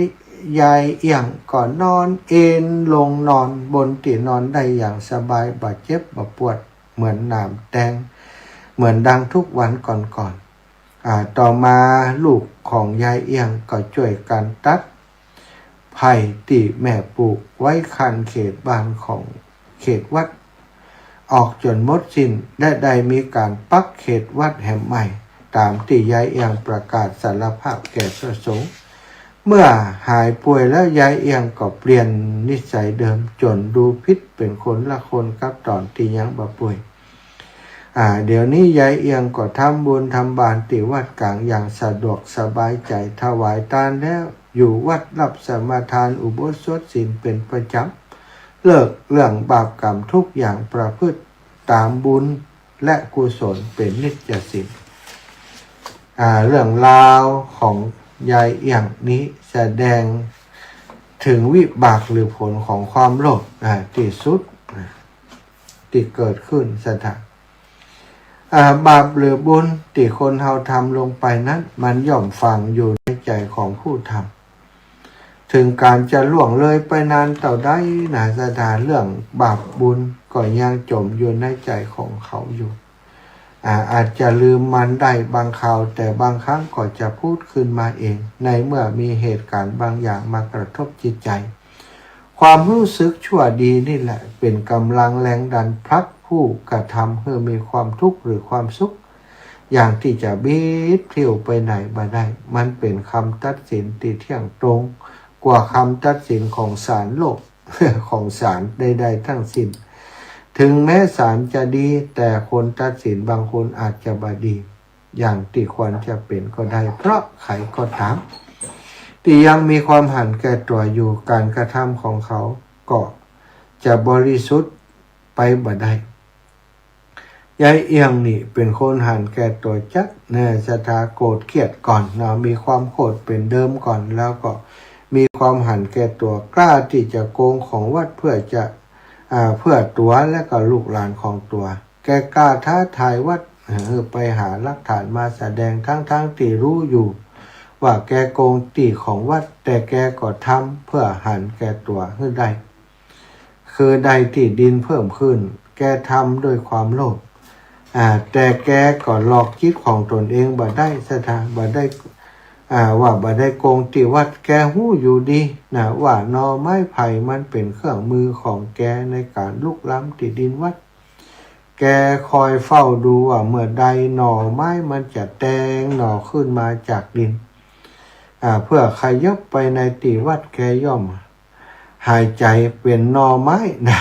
ยายเอี่ยงก็นอนเอนลงนอนบนตี้นอนได้อย่างสบาย บ่เจ็บบ่ปวดเหมือนหนามแตง เหมือนดังทุกวันก่อนๆ อ่า ต่อมาลูกของยายเอี่ยงก็จ้วยกั๋นตัดไผ่ตี้แม่ปลูกไว้คันเขตบ้านของเขตวัด ออกจ๋นหมดสิ้น และได้มีก๋านปักเขตวัดแหมใหม่ ต๋ามตี้ยายเอี่ยงประกาศสารภาพแก่พระสงฆ์ เมื่อหายป่วยแล้วยายเอี่ยงก็เปลี่ยนนิสัยเดิม จ๋นดูผิดเป๋นคนละคนกับต๋อนตี้ยังบ่ป่วย อ่า เดี๋ยวนี้ยายเอี่ยงก็ทำบุญทำบานตี้วัดก๋างอย่างสะดวกสบายใจ๋ ถวายตานแล้ว อยู่วัดรับสมาทานอุโบสถศีลเป๋นประจ๋ำ เลิกเรื่องบาปกรรมทุกอย่าง ประพฤติต๋ามบุญและกุศลเป๋นนิจศีล อ่า เรื่องราวของยายเอี่ยงนี้แสดงเถิงวิบากหรือผลของความโลภ อ่า ตี้สุด อ่า ตี้เกิดขึ้นศรัทธา อ่า บาปหรือบุญตี้คนเฮาทำลงไปนั้น มันย่อมฝังอยู่ในใจ๋ของผู้ทำ เถิงก๋านจะล่วงเลยไปนานเต้าใดนาศรัทธา เรื่องบาปบุญก็ยังจ๋มอยู่ในใจ๋ของเขาอยู่ อ่า อาจจะลืมมันได้บางคราว แต่บางครั้งก็จะพูดขึ้นมาเอง ในเมื่อมีเหตุก๋ารณ์บางอย่างมากระทบจิตใจ๋ ความฮู้สึกชั่วดีนี่แหละเป๋นก๋ำลังแรงดันผลักผู้กระทำหื้อมีความทุกข์หรือความสุข อย่างตี้จะบิดพลิ้วไปไหนบ่ได้ มันเป๋นกำตัดสินตี้เที่ยงตรงกว่าคำตัดสินของศาลโลก ของศาลใดๆ ทั้งสิ้น เถิงแม้ศาลจะดี แต่คนตัดสินบางคนอาจจะบ่ดี อย่างตี้ควรจะเป๋นก็ได้ เพราะใผก็ต๋าม ตี้ยังมีความหันแก่ตั๋วอยู่ ก๋านกระทำของเขาก็จะบริสุทธิ์ไปบ่ได้ ยายเอี่ยงนี่เป๋นคนหันแก่ตั๋วจัดแน่ศรัทธา โกรธเคียดก่อนเนาะ มีความโกรธเป๋นเดิมก่อน แล้วก็มีความหันแก่ตั๋ว กล้าตี้จะโกงของวัดเพื่อจะ อ่า เพื่อตั๋วและก็ลูกหลานของตั๋ว แกกล้าท้าทายวัด เออ ไปหาหลักฐานมาแสดง ทั้งๆ ตี้ฮู้อยู่ว่าแกโกงตี้ของวัด แต่แกก็ทำเพื่อหันแก่ตั๋วหื้อได้ คือได้ตี้ดินเพิ่มขึ้น แกทำด้วยความโลภ อ่า แต่แกก็หลอกจิตของตนเองบ่ได้ศรัทธา บ่ได้ อ่า ว่าบ่ได้โกงตี้วัด แกฮู้อยู่ดีนะ ว่าหน่อไม้ไผ่มันเป๋นเครื่องมือของแกในก๋านลุกล้ำตี้ดินวัด แกคอยเฝ้าดูว่าเมื่อใดหน่อไม้มันจะแตงหน่อขึ้นมาจากดิน อ่า เพื่อขยับไปในตี้วัด แกย่อมหายใจ๋เป๋นหน่อไม้นะ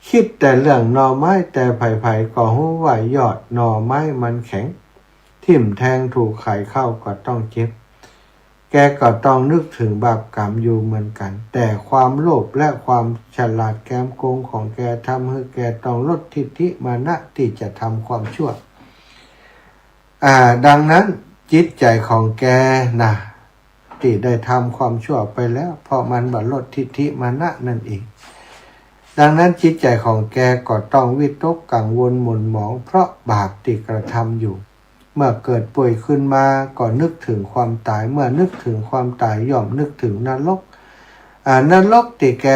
คิดแต่เรื่องหน่อไม้ แต่ใผๆ ก็ฮู้ว่ายอดหน่อไม้มันแข็ง ทิ่มแทงถูกไขเข้าก็ต้องเจ็บ แกก็ต้องนึกเถิงบาปกรรมอยู่เหมือนกั๋น แต่ความโลภและความฉลาดแกมโกงของแกทำหื้อแกต้องลดทิฏฐิมานะตี้จะทำความชั่ว อ่า ดังนั้นจิตใจ๋ของแกนะ ตี้ได้ทำความชั่วไปแล้ว เพราะมันบ่ลดทิฏฐิมานะนั่นเอง ดังนั้นจิตใจ๋ของแกก็ต้องวิตกกังวลหม่นหมองเพราะบาปตี้กระทำอยู่ เมื่อเกิดป่วยขึ้นมาก็นึกเถิงความต๋าย เมื่อนึกเถิงความต๋ายย่อมนึกเถิงนรก อ่า นรกตี้แก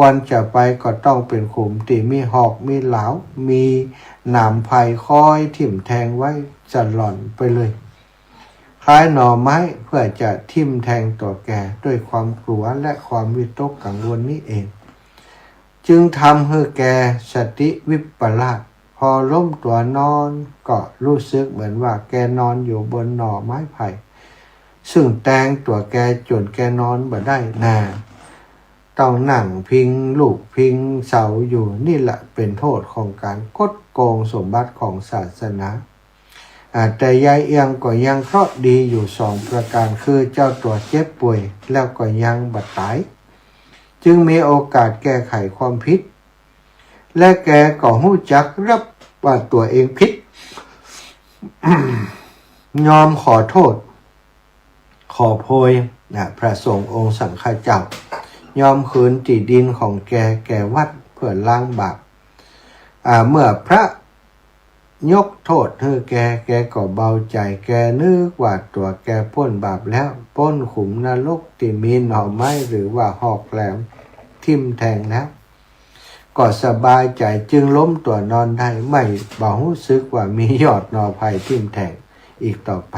ควรจะไปก็ต้องเป๋นขุมตี้มีหอก มีเหลา มีหนามไพรคอยทิ่มแทงไว้สะหล่อนไปเลย คล้ายหน่อไม้ เพื่อจะทิ่มแทงตั๋วแก ด้วยความกลัวและความวิตกกังวลนี้เอง จึงทำหื้อแกสติวิปลาส พอล้มตัวนอนก็รู้สึกเหมือนว่าแกนอนอยู่บนหน่อไม้ไผ่ ซึ่งแตงตั๋วแกจ๋นแกนอนบ่ได้นา ต้องนั่งพิงลูกพิงเสาอยู่ นี่แหละเป๋นโต้ษของก๋านคดโกงสมบัติของศาสนา อ่า แต่ยายเอี่ยงก็ยังเคราะห์ดีอยู่สองประก๋าน คือเจ้าตั๋วเจ็บป่วยแล้วก็ยังบ่ต๋าย จึงมีโอกาสแก้ไขความผิด และแกก็ฮู้จักฮับว่าตั๋วเองผิด ยอมขอโต้ษ ขอโพยนะ พระสงฆ์องค์สังฆเจ้า ยอมคืนตี้ดินของแกแก่วัดเพื่อล้างบาป อ่า เมื่อพระยกโต้ษหื้อแก แกก็เบาใจ๋ แกนึกว่าตั๋วแกป๊นบาปแล้ว ป๊นขุมนรกตี้มีหน่อไม้หรือว่าหอกแหลมทิ่มแทงแล้ว ก็สบายใจ๋ จึงล้มตั๋วนอนได้ ไม่ บ่ฮู้สึกว่ามียอดหน่อไผ่ทิ่มแทงอีกต่อไป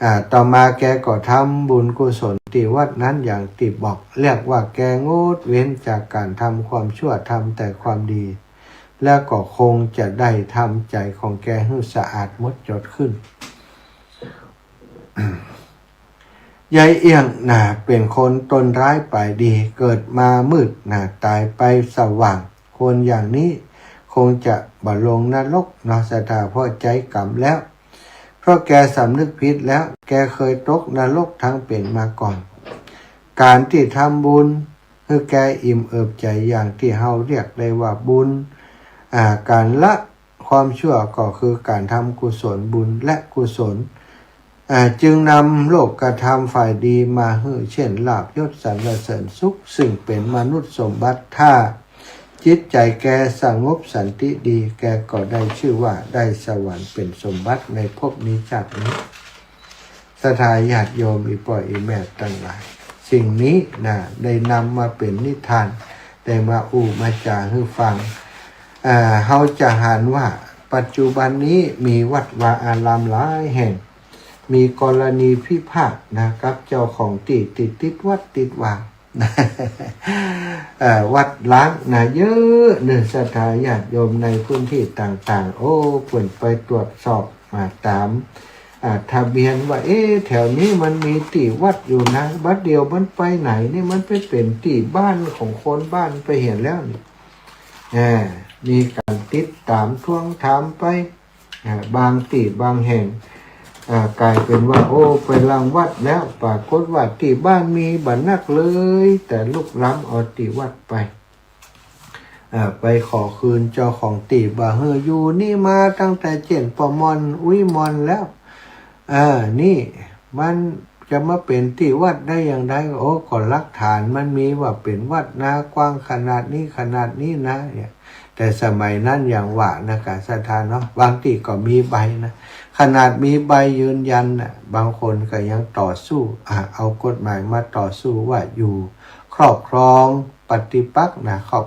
อ่า ต่อมาแกก็ทำบุญกุศลตี้วัดนั้นอย่างตี้บอก เรียกว่าแกงดเว้นจากก๋านทำความชั่ว ทำแต่ความดี แล้วก็คงจะได้ทำใจ๋ของแกหื้อสะอาดหมดจดขึ้น ยายเอี่ยงนะ เป๋นคนต้นร้ายปลายดี เกิดมามืดนะ ต๋ายไปสว่าง คนอย่างนี้คงจะบ่ลงนรกเนาะ ศรัทธา เพราะใจ๊กรรมแล้ว เพราะแกสำนึกผิดแล้ว แกเคยตกนรกทั้งเป๋นมาก่อน ก๋านตี้ทำบุญหื้อแกอิ่มเอิบใจ๋อย่างตี้เฮาเรียกได้ว่าบุญ อ่า ก๋านละความชั่วก็คือก๋านทำกุศลบุญและกุศล อ่า จึงนำโลกธรรมฝ่ายดีมาหื้อ เช่น ลาภยศสรรเสริญสุข ซึ่งเป๋นมนุษย์สมบัติ ถ้าจิตใจ๋แกสงบสันติดี แกก็ได้ชื่อว่าได้สวรรค์เป๋นสมบัติในภพนี้ชาตินี้ ศรัทธาญาติโยมอี่ป้ออี่แม่ตังหลาย สิ่งนี้นะ ได้นำมาเป๋นนิทาน ได้มาอู้มาจ๋าหื้อฟัง อ่า เฮาจะหันว่าปัจจุบันนี้มีวัดวาอารามหลายแห่ง มีกรณีพิพาทนะ กับเจ้าของตี้ตี้ติดวัดติดวา เอ่อ วัดร้างนะ เยอะเนาะ ศรัทธาญาติโยมในพื้นที่ต่างๆ โอ้ เปิ้นไปตรวจสอบมาต๋าม อ่า ทะเบียนว่า เอ๊ะ แถวนี้มันมีตี้วัดอยู่นะ บัดเดี่ยวมันไปไหนนี่ มันไปเป๋นตี้บ้านของคนบ้านไปเหียแล้วนี่ อ่า มีก๋านติดต๋ามทวงถามไป อ่า บางตี้บางแห่ง อ่า ก๋ายเป๋นว่า โอ้ ไปรังวัดแล้ว ปรากฏว่าตี้บ้านมีบ่นักเลย แต่ลุกล้ำเอาตี้วัดไป อ่า ไปขอคืนเจ้าของตี้บ่า เฮ้อ อยู่นี่มาตั้งแต่เจ๊นป้อม่อนอุ๊ยม่อนแล้ว อ่า นี่มันจะมาเป๋นตี้วัดได้อย่างใด โอ้ ก็หลักฐานมันมีว่าเป๋นวัดนากว้างขนาดนี้ขนาดนี้นะ เนี่ย แต่สมัยนั้นอย่างว่านะ กะศรัทธาเนาะ บางตี้ก็มีใบนะ ขนาดมีใบยืนยันน่ะ บางคนก็ยังต่อสู้ อ่ะ เอากฎหมายมาต่อสู้ว่าอยู่ครอบครองปฏิปักษ์นะ ครอบ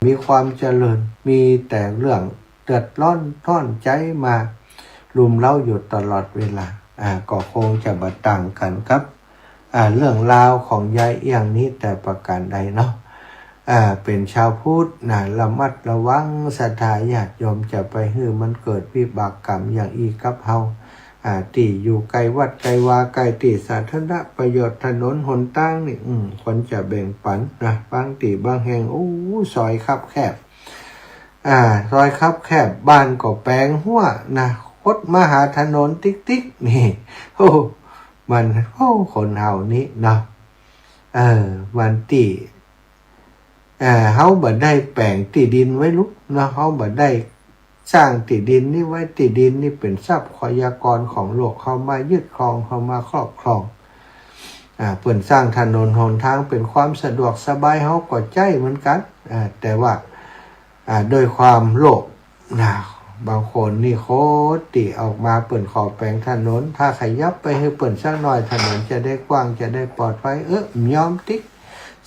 มีความเจริญ มีแต่เรื่องเดือดร้อนร้อนใจ๋มารุมเร้าอยู่ตลอดเวลา อ่า ก็คงจะบ่ต่างกั๋นกับ อ่า เรื่องราวของยายเอี่ยงนี้แต่ประก๋านใดเนาะ อ่า เป๋นชาวพุทธนะ ระมัดระวัง ศรัทธาญาติโยมจะไปหื้อมันเกิดวิบากกรรมอย่างอี้กับเฮา อ่า ตี้อยู่ใก้วัดใก้วา ใก้ตี้สาธารณประโยชน์ ถนนหนตางนี่ อืม ควรจะแบ่งปันนะ บางตี้บางแห่ง โอ้ ซอยคับแคบ อ่า ซอยคับแคบ บ้านก็แป๋งฮั้วนะ คดมาหาถนนติ๊กๆ นี่ โอ้ มัน โอ้ คนเฮานี้เนาะ เออ มันตี้ เอ่อ เฮาบ่ได้แป๋งตี้ดินไว้ลุกเนาะ เฮาบ่ได้สร้างตี้ดินนี้ไว้ ตี้ดินนี้เป๋นทรัพยากรของโลก เฮามายึดครอง เฮามาครอบครอง อ่า เปิ้นสร้างถนนหนตางเป๋นความสะดวกสบาย เฮาก็ใจ๊เหมือนกั๋น อ่า แต่ว่า อ่า ด้วยความโลภนะ บางคนนี่โคตรตี้ออกมาเปิ้นขอแป๋งถนน ถ้าขยับไปหื้อเปิ้นสักหน่อย ถนนจะได้กว้าง จะได้ปลอดภัย เออ บ่ยอมติ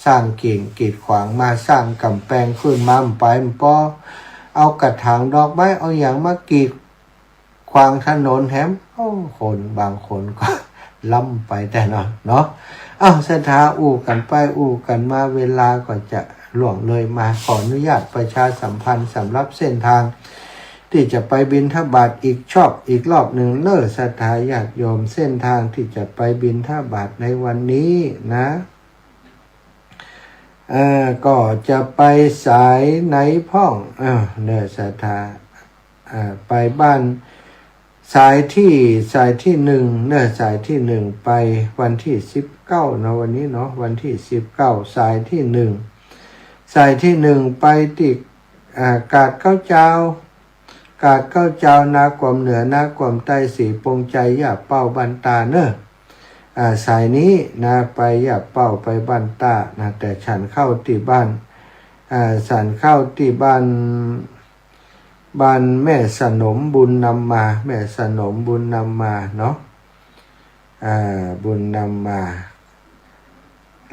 สร้างกิ่งกีดขวางมา สร้างก๋ำแปงขึ้นมา บ่ไปบ่ปอ เอากระถางดอกไม้ เอาหยังมากีดขวางถนนแหม โอ้ คนบางคนก็ ล้ำไปแต่เนาะ เนาะ อ้าว ศรัทธา อู้กั๋นไปอู้กั๋นมา เวลาก็จะล่วงเลยมา ขออนุญาตประชาสัมพันธ์สำหรับเส้นทาง ตี้จะไปบิณฑบาตอีกชอบ อีกรอบนึ่งเน้อ ศรัทธาญาติโยม เส้นทางตี้จะไปบิณฑบาตในวันนี้นะ เอ่อ ก็จะไปสายไหนพ่อง เอ้า เน้อ ศรัทธา อ่า ไปบ้าน สายตี้ สายตี้หนึ่งเน้อ สายตี้หนึ่งไปวันตี้สิบเก้าเนาะ วันนี้เนาะ วันตี้สิบเก้า สายตี้หนึ่ง สายตี้หนึ่งไปตี้ อ่า กาดเก๊าจาว กาดเก๊าจาว นาก๋วมเหนือ นาก๋วมใต้ ศรีปงชัย ย่าเป้า บ้านต้าเน้อ อ่า สายนี้นะ ไปย่าเป้า ไปบ้านต้านะ แต่ฉันข้าวตี้บ้าน อ่า ฉันข้าวตี้บ้าน บ้านแม่สนมบุญนำมา แม่สนมบุญนำมาเนาะ อ่า บุญนำมา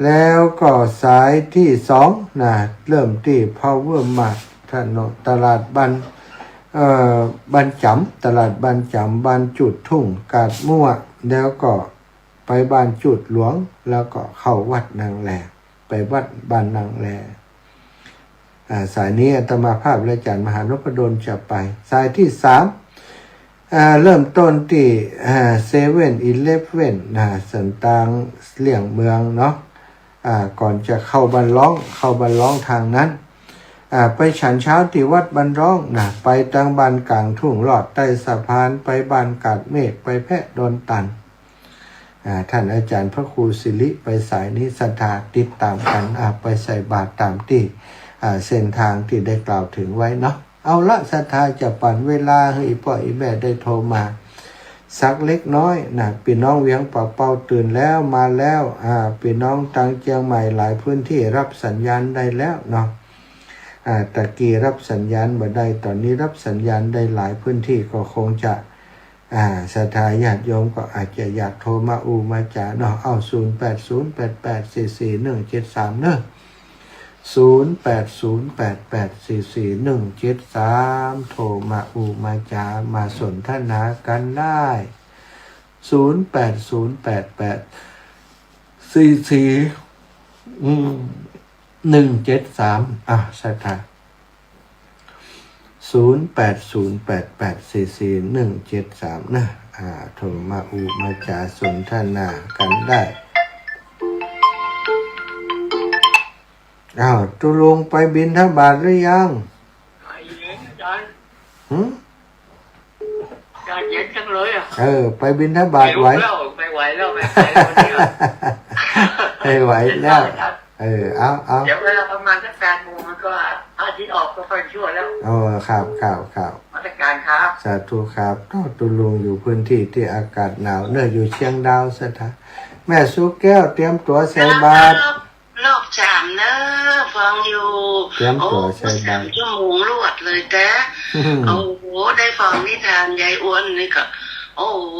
แล้วก็สายตี้สองนะ เริ่มตี้ Power Mart ถนนตลาดบ้าน เอ่อ บ้านจ๋ำ ตลาดบ้านจ๋ำ บ้านจุดทุ่ง กาดมั่ว แล้วก็ไปบ้านจุดหลวง แล้วก็เข้าวัดนางแล ไปวัดบ้านนางแล อ่า สายนี้อาตมาภาพและอาจารย์มหานพดลจะไป สายตี้สาม อ่า เริ่มต้นตี้ อ่า เซเว่นอีเลฟเว่นนะ สันตางเลี่ยงเมืองเนาะ อ่า ก่อนจะเข้าบ้านร้อง เข้าบ้านร้องตางนั้น อ่า ไปฉันเช้าตี้วัดบ้านร้องนะ ไปตางบ้านก๋างทุ่ง ลอดใต้สะพาน ไปบ้านกาดเมฆ ไปแพะดอนตัน อ่า ท่านอาจารย์พระครูสิริไปสายนี้ ศรัทธาติดต๋ามกั๋น อ่า ไปใส่บาตรต๋ามตี้ อ่า เส้นทางตี้ได้กล่าวเถิงไว้เนาะ เอาละ ศรัทธาจะปั๋นเวลาหื้ออี่ป้ออี่แม่ได้โทรมาสักเล็กน้อยนะ ปี้น้องเวียงป่าเปาตื่นแล้ว มาแล้ว อ่า ปี้น้องตางเจียงใหม่หลายพื้นตี้รับสัญญาณได้แล้วเนาะ อ่า ตะกี้รับสัญญาณบ่ได้ ต๋อนนี้รับสัญญาณได้หลายพื้นตี้ ก็คงจะ อ่า ศรัทธาญาติโยมก็อาจจะอยากโทรมาอู้มาจ๋าเนาะ เอา ศูนย์แปดศูนย์แปดแปดสี่สี่หนึ่งเจ็ดสาม เนาะ ศูนย์แปดศูนย์แปดแปดสี่สี่หนึ่งเจ็ดสาม โทรมาอู้มาจ๋า มาสนทนากั๋นได้ ศูนย์แปดศูนย์แปดแปดสี่สี่ อืม หนึ่งเจ็ดสาม อ่ะ ศรัทธา ศูนย์แปดศูนย์แปดแปดสี่สี่หนึ่งเจ็ดสาม นะ อ่า โทรมาอู้มาจ๋าสนทนากั๋นได้ อ้าว ตุ๊ลุงไปบิณฑบาตหรือยัง ไปแล้วอาจารย์ หืม อากาศเย็นจังเลยอะ เออ ไปบิณฑบาตไหว หิวแล้ว ไม่ไหวแล้ว ไม่ไปแล้วเนี่ย ไม่ไหวแล้ว เออ เอา เอา เดี๋ยวเวลาประมาณสักแปดโมงมันก็ พระอาทิตย์ออกก็ค่อยชั่วแล้ว อ๋อ ครับ ครับ ครับ นมัสการครับ สาธุครับ ตุ๊ลุงอยู่พื้นตี้ตี้อากาศหนาวเน้อ อยู่เชียงดาว ศรัทธา แม่สุแก้วเตรียมตั๋วใส่บาตร รอบสามเน้อ ฟังอยู่ เตรียมตั๋วใส่บาตร โอ้ สามชั่วโมงรวดเลยแต๊ อืม โอ้โห ได้ฟังนิทานยายอ้วนนี่ก็ โอ้โห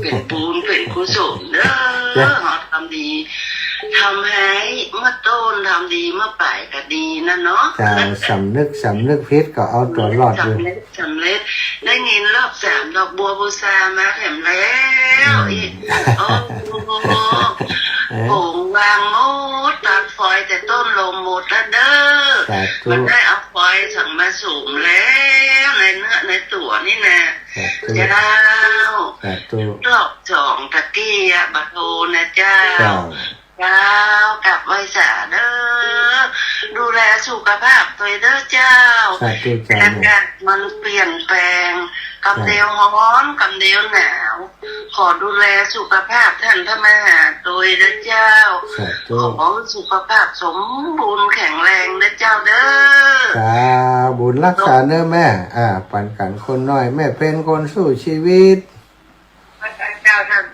เป๋นบุญเป๋นกุศลเน้อ จ้ะ เฮาทำดี ทำร้ายเมื่อต้น ทำดีเมื่อปลายก็ดีนะเนาะ เจ้า สำนึก สำนึกผิดก็เอาตั๋วรอดอยู่ สำนึก สำเร็จ ได้ยินรอบสามดอกบัวบูชามาแถมแล้ว อืม อีก โอ้โห เอ๊ะ โผงวางหมด ตัดฝอยแต่ต้นลมหมดแล้วเด้อ สาธุ มันได้เอาฝอยสังมาสุมแล้ว ในเนื้อในตั๋วนี่นะ สาธุ เจ้า สาธุ รอบสองตะกี้อะ บ่โทรนะเจ้า เจ้า เจ้า กราบไหว้สาเด้อ ดูแลสุขภาพตวยเด้อเจ้า สาธุเจ้า อากาศมันเปลี่ยนแปลง กำเดียวฮ้อน กำเดียวหนาว ขอดูแลสุขภาพท่านพระมหาตวยเด้อเจ้า สาธุ ขอสุขภาพสมบูรณ์แข็งแรงเด้อเจ้าเด้อ สา บุญรักษาเน้อแม่ อ่า ปั๋นกั๋นคนน้อย แม่เพ็ญคนสู้ชีวิต เจ้าท่าน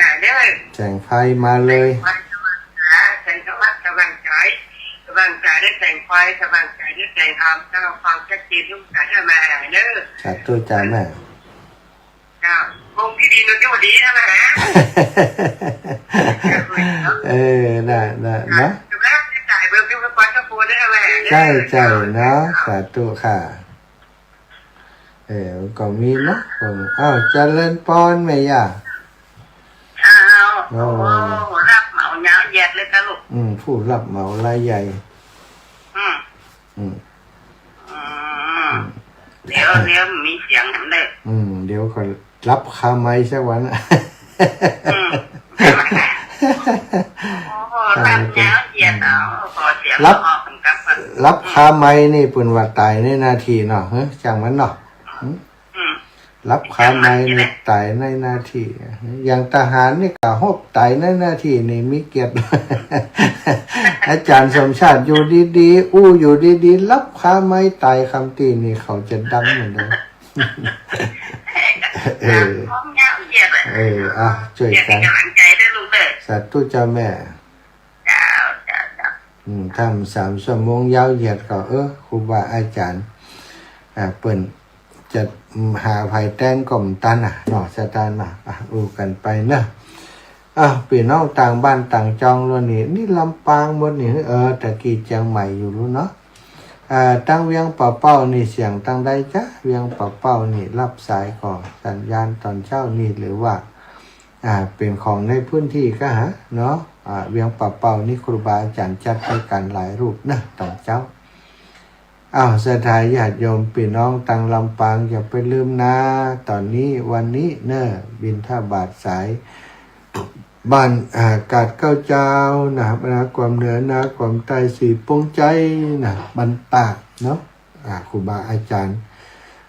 หาได้ สงไฟมาเลย แสงไฟสว่างจ๋า แสงสว่างสว่างใจ๋ สว่างจ๋าด้วยแสงไฟ สว่างจ๋าด้วยแสงธรรม เจ้า ความชัดเจนทุกประการเจ้าแม่เด้อ สาธุจ้าแม่ เจ้า คงที่ดีนะ เจ้า ดีนะแม่ เออ น่ะ น่ะ เนาะ เจ้าแม่ จ่ายเบอร์พี่ไว้ก่อน เจ้า โฟนได้แม่เด้อ ใจ้ ใจ้ เนาะ สาธุค่ะ เออ ก็มีเนาะ เออ อ้าว เจริญปอนแม่ย่า อ้าว โอ้ โอ้ ฮับเหมายาวเหยียดเลยจ้ะลูก อืม ผู้ฮับเหมารายใหญ่ อืม อืม อืม เดี๋ยว เดี๋ยวมีเสียงเด้อ อืม เดี๋ยวก็ฮับคาไมค์สักวัน อืม โอ้ ฮับยาวเหยียดเอา ขอเสียง ฮับ ออกกันครับ ฮับคาไมค์นี่เปิ้นว่าต๋ายในหน้าตี้เนาะ เฮ้ย จ้างมันเนาะ อืม อืม ฮับคาไมค์นี่ต๋ายในหน้าตี้ อย่างทหารนี่ก็ฮับต๋ายในหน้าตี้นี่มีเกียรติ อาจ๋ารย์สมชาติอยู่ดีๆ อู้อยู่ดีๆ ฮับคาไมค์ต๋ายกำตี้นี่เขาจะดังเหมือนกัน เออ ฮับยาวเหยียดเลย เออ อ่ะ จ้วยกั๋น เสียงกำลังใจ๋เด้อลูกเด้อ สาธุจ้าแม่ เจ้า เจ้า เจ้า อืม ถ้าสามชั่วโมงยาวเหยียดก็ เออ ครูบาอาจ๋ารย์ อ่า เปิ้นจะ อืม หาใผแตนก็บ่ตันน่ะเนาะ สถานน่ะ อ่ะ อู้กั๋นไปเนาะ อ่ะ ปี้น้องต่างบ้านต่างจองลาวนี่ นี่ลำปางหมดนี่ เออ ตะกี้เจียงใหม่อยู่ลูกเนาะ อ่า ตังเวียงป่าเป้านี่เสียงตังใดจ๊ะ เวียงป่าเป้านี่ฮับสายก่อสัญญาณต๋อนเจ๊านี่ หรือว่า อ่า เป๋นของในพื้นตี้ก็หาเนาะ อ่า เวียงป่าเป้านี่ครูบาอาจ๋ารย์จัดไปกั๋นหลายรูปเนาะ ต๋อนเจ๊า อ้าว ศรัทธาญาติโยมปี้น้องตังลำปางอย่าไปลืมนะ ต๋อนนี้วันนี้เนาะ บิณฑบาตสาย บ้าน อ่า กาดเกล้าเจ้านะ นาความเหนือนาความใต้ สีปงใจนะ บ้านตากเนาะ อ่า ครูบาอาจ๋ารย์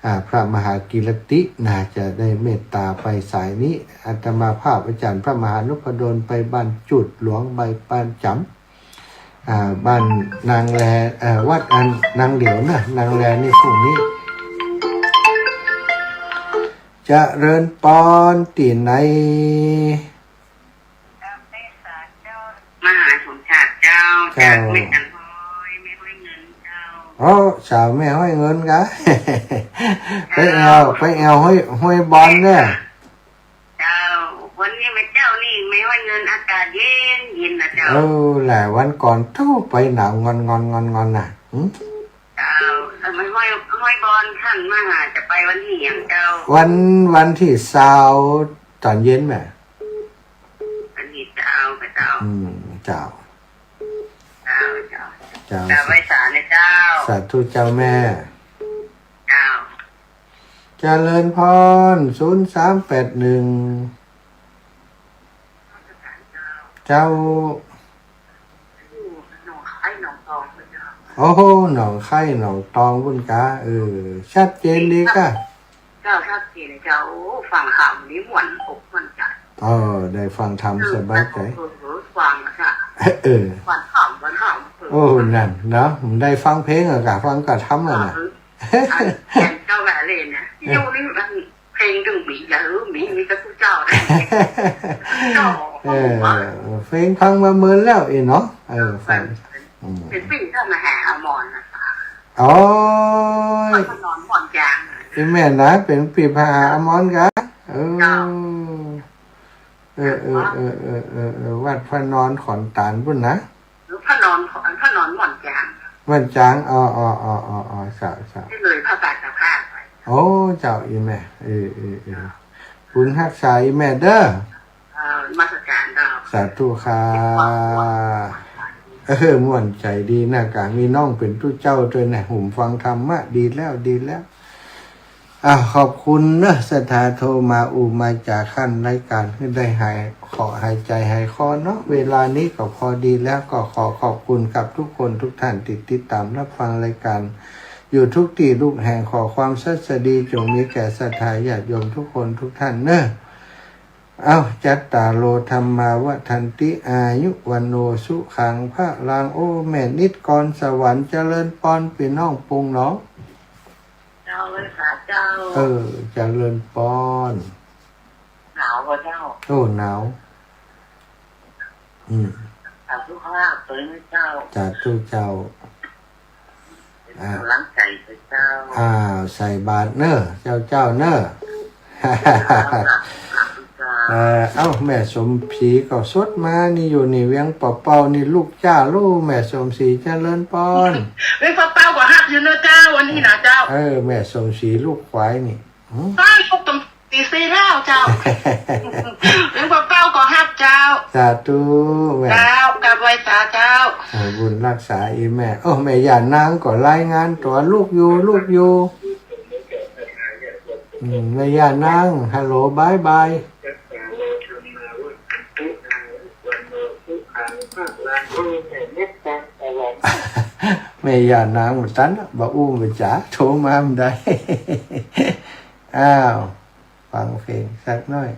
อ่า พระมหากิรตินะ จะได้เมตต๋าไปสายนี้ อาตมาภาพอาจ๋ารย์พระมหานพดลไปบ้านจุดหลวงใบบ้านจ๋ำ อ่า บ้านนางแล เอ่อ วัดอันนางเหลียวเนาะ นางแลนี่พรุ่งนี้ เจริญปอนตี้ไหน มหาสมชาติเจ้า เจ้า จากแม่จันทร์ฮ้อย แม่ฮ้อยเงินเจ้า โอ้ สาวแม่ฮ้อยเงินกะ ไปแอว ไปแอวห้วย ห้วยบอนเน่อ เจ้า วันนี้แม่เจ้านี่แม่ฮ้อยเงินอากาศเย็นเย็นนะเจ้า เออ หลายวันก่อนเต้าไปหนาวงอนงอนงอนงอนน่ะ หึ เจ้า เออ แม่ฮ้อย ห้วยบอนหันมาหา จะไปวันตี้หยังเจ้า วัน วันตี้ซาวต๋อนเย็นแหม วันตี้ซาวค่ะเจ้า อืม เจ้า เจ้า เจ้า เจ้า เจ้า ไหว้สานะเจ้า สาธุเจ้าแม่ เจ้า เจริญปอน ศูนย์สามแปดหนึ่ง เจ้า อยู่หนองคายหนองตองเลยเจ้า โอ้โห หนองคายหนองตองปุ้นกา เออ ชัดเจนดีกะ เจ้า ชัดเจนเลยเจ้า โอ้ ฟังธรรมนี่ม่วนอกม่วนใจ๋ เออ ได้ฟังธรรมสบายใจ๋ เออ เออ ฟังอะค่ะ เออ ฟังธรรม ฟังธรรม เออ โอ้ นั่นเนาะ ได้ฟังเพลงอะกะ ฟังกะธรรมอะน่ะ เออ อันเจ้าแม่เลยนะ อยู่นี่มัน เพลงตึงมี อย่าหื้อมี มีแต่ผู้เจ้านะ เจ้า เออ ฟังมา เพลงฟังมาเมินแล้วเอ๋เนาะ เออ ฟัง เออ อืม เป๋นปี้เจ้ามหาอมรน่ะ โอ้ย พระนอนม่อนจาง อีแม่นะ เป๋นปี้พระมหาอมรกะ เออ เจ้า เออ เออ เออ เออ เออ เออ วัดพระนอนขอนตาลปุ้นนะ หรือพระนอนขอน พระนอนม่อนจาง ม่อนจาง อ๋อ อ๋อ เจ้า เจ้า ตี้เลยพระบาทเจ้าข้าไป โอ้ เจ้า อีแม่ เออ เออ เออ บุญฮักษาอีแม่เด้อ เออ นมัสการเจ้า สาธุค่ะ เออ ม่วนใจ๋ดีนะกะ มีน้องเป๋นตุ๊เจ้าตวยนะ หุมฟังธรรมะ ดีแล้ว ดีแล้ว อ่ะ ขอบคุณเนาะ ศรัทธาโทรมา อู้มาจ๋า คันรายก๋านหื้อได้หายเคราะห์หายใจ๋หายเคราะห์เนาะ เวลานี้ก็พอดีแล้ว ก็ขอขอบคุณกับทุกคนทุกท่านตี้ติดต๋ามฮับฟังรายก๋าน อยู่ทุกตี้ทุกแห่ง ขอความสวัสดีจงมีแก่ศรัทธาญาติโยมทุกคนทุกท่านเนาะ เอ้า จัตตาโร ธัมมา วัฑฒันติ อายุ วัณโณ สุขัง พลัง โอ้ แม่นิด กรสวรรค์ เจริญปอน ปี้น้องปุงหนอง เจ้า ไหว้สาเจ้า เออ เจริญปอน หนาวบ่เจ้า โอ้ หนาว อืม สาธุครับ เจ้า สาธุเจ้า อ่า กำลังใจ๋เจ้า อ้าว ใส่บาตรเน่อ เจ้า เจ้าเน่อ เอ่อ เอ้า แม่สมศรีก็สดมานี่อยู่นี่ เวียงป่าเป้านี่ ลูกจ้าลูก แม่สมศรี เจริญปอน เวียงป่าเป้าก็ฮับอยู่เนาะเจ้า วันนี้นะเจ้า เออ แม่สมศรีลูกขวายนี่ หืม ใจ้ ลูกสมศรี ศรีลาวเจ้า เวียงป่าเป้าก็ฮับเจ้า สาธุ แม่ เจ้า กราบไหว้สาเจ้า เออ บุญฮักษาอีแม่ โอ้ แม่ย่านางก็รายงานตั๋ว ลูกอยู่ ลูกอยู่ อืม แม่ย่านาง ฮัลโหล บายบาย แม่ย่านางบ่ตัน บ่อู้บ่จ๋า โทรมาบ่ได้ อ้าว ฟังเพลงสักหน่อย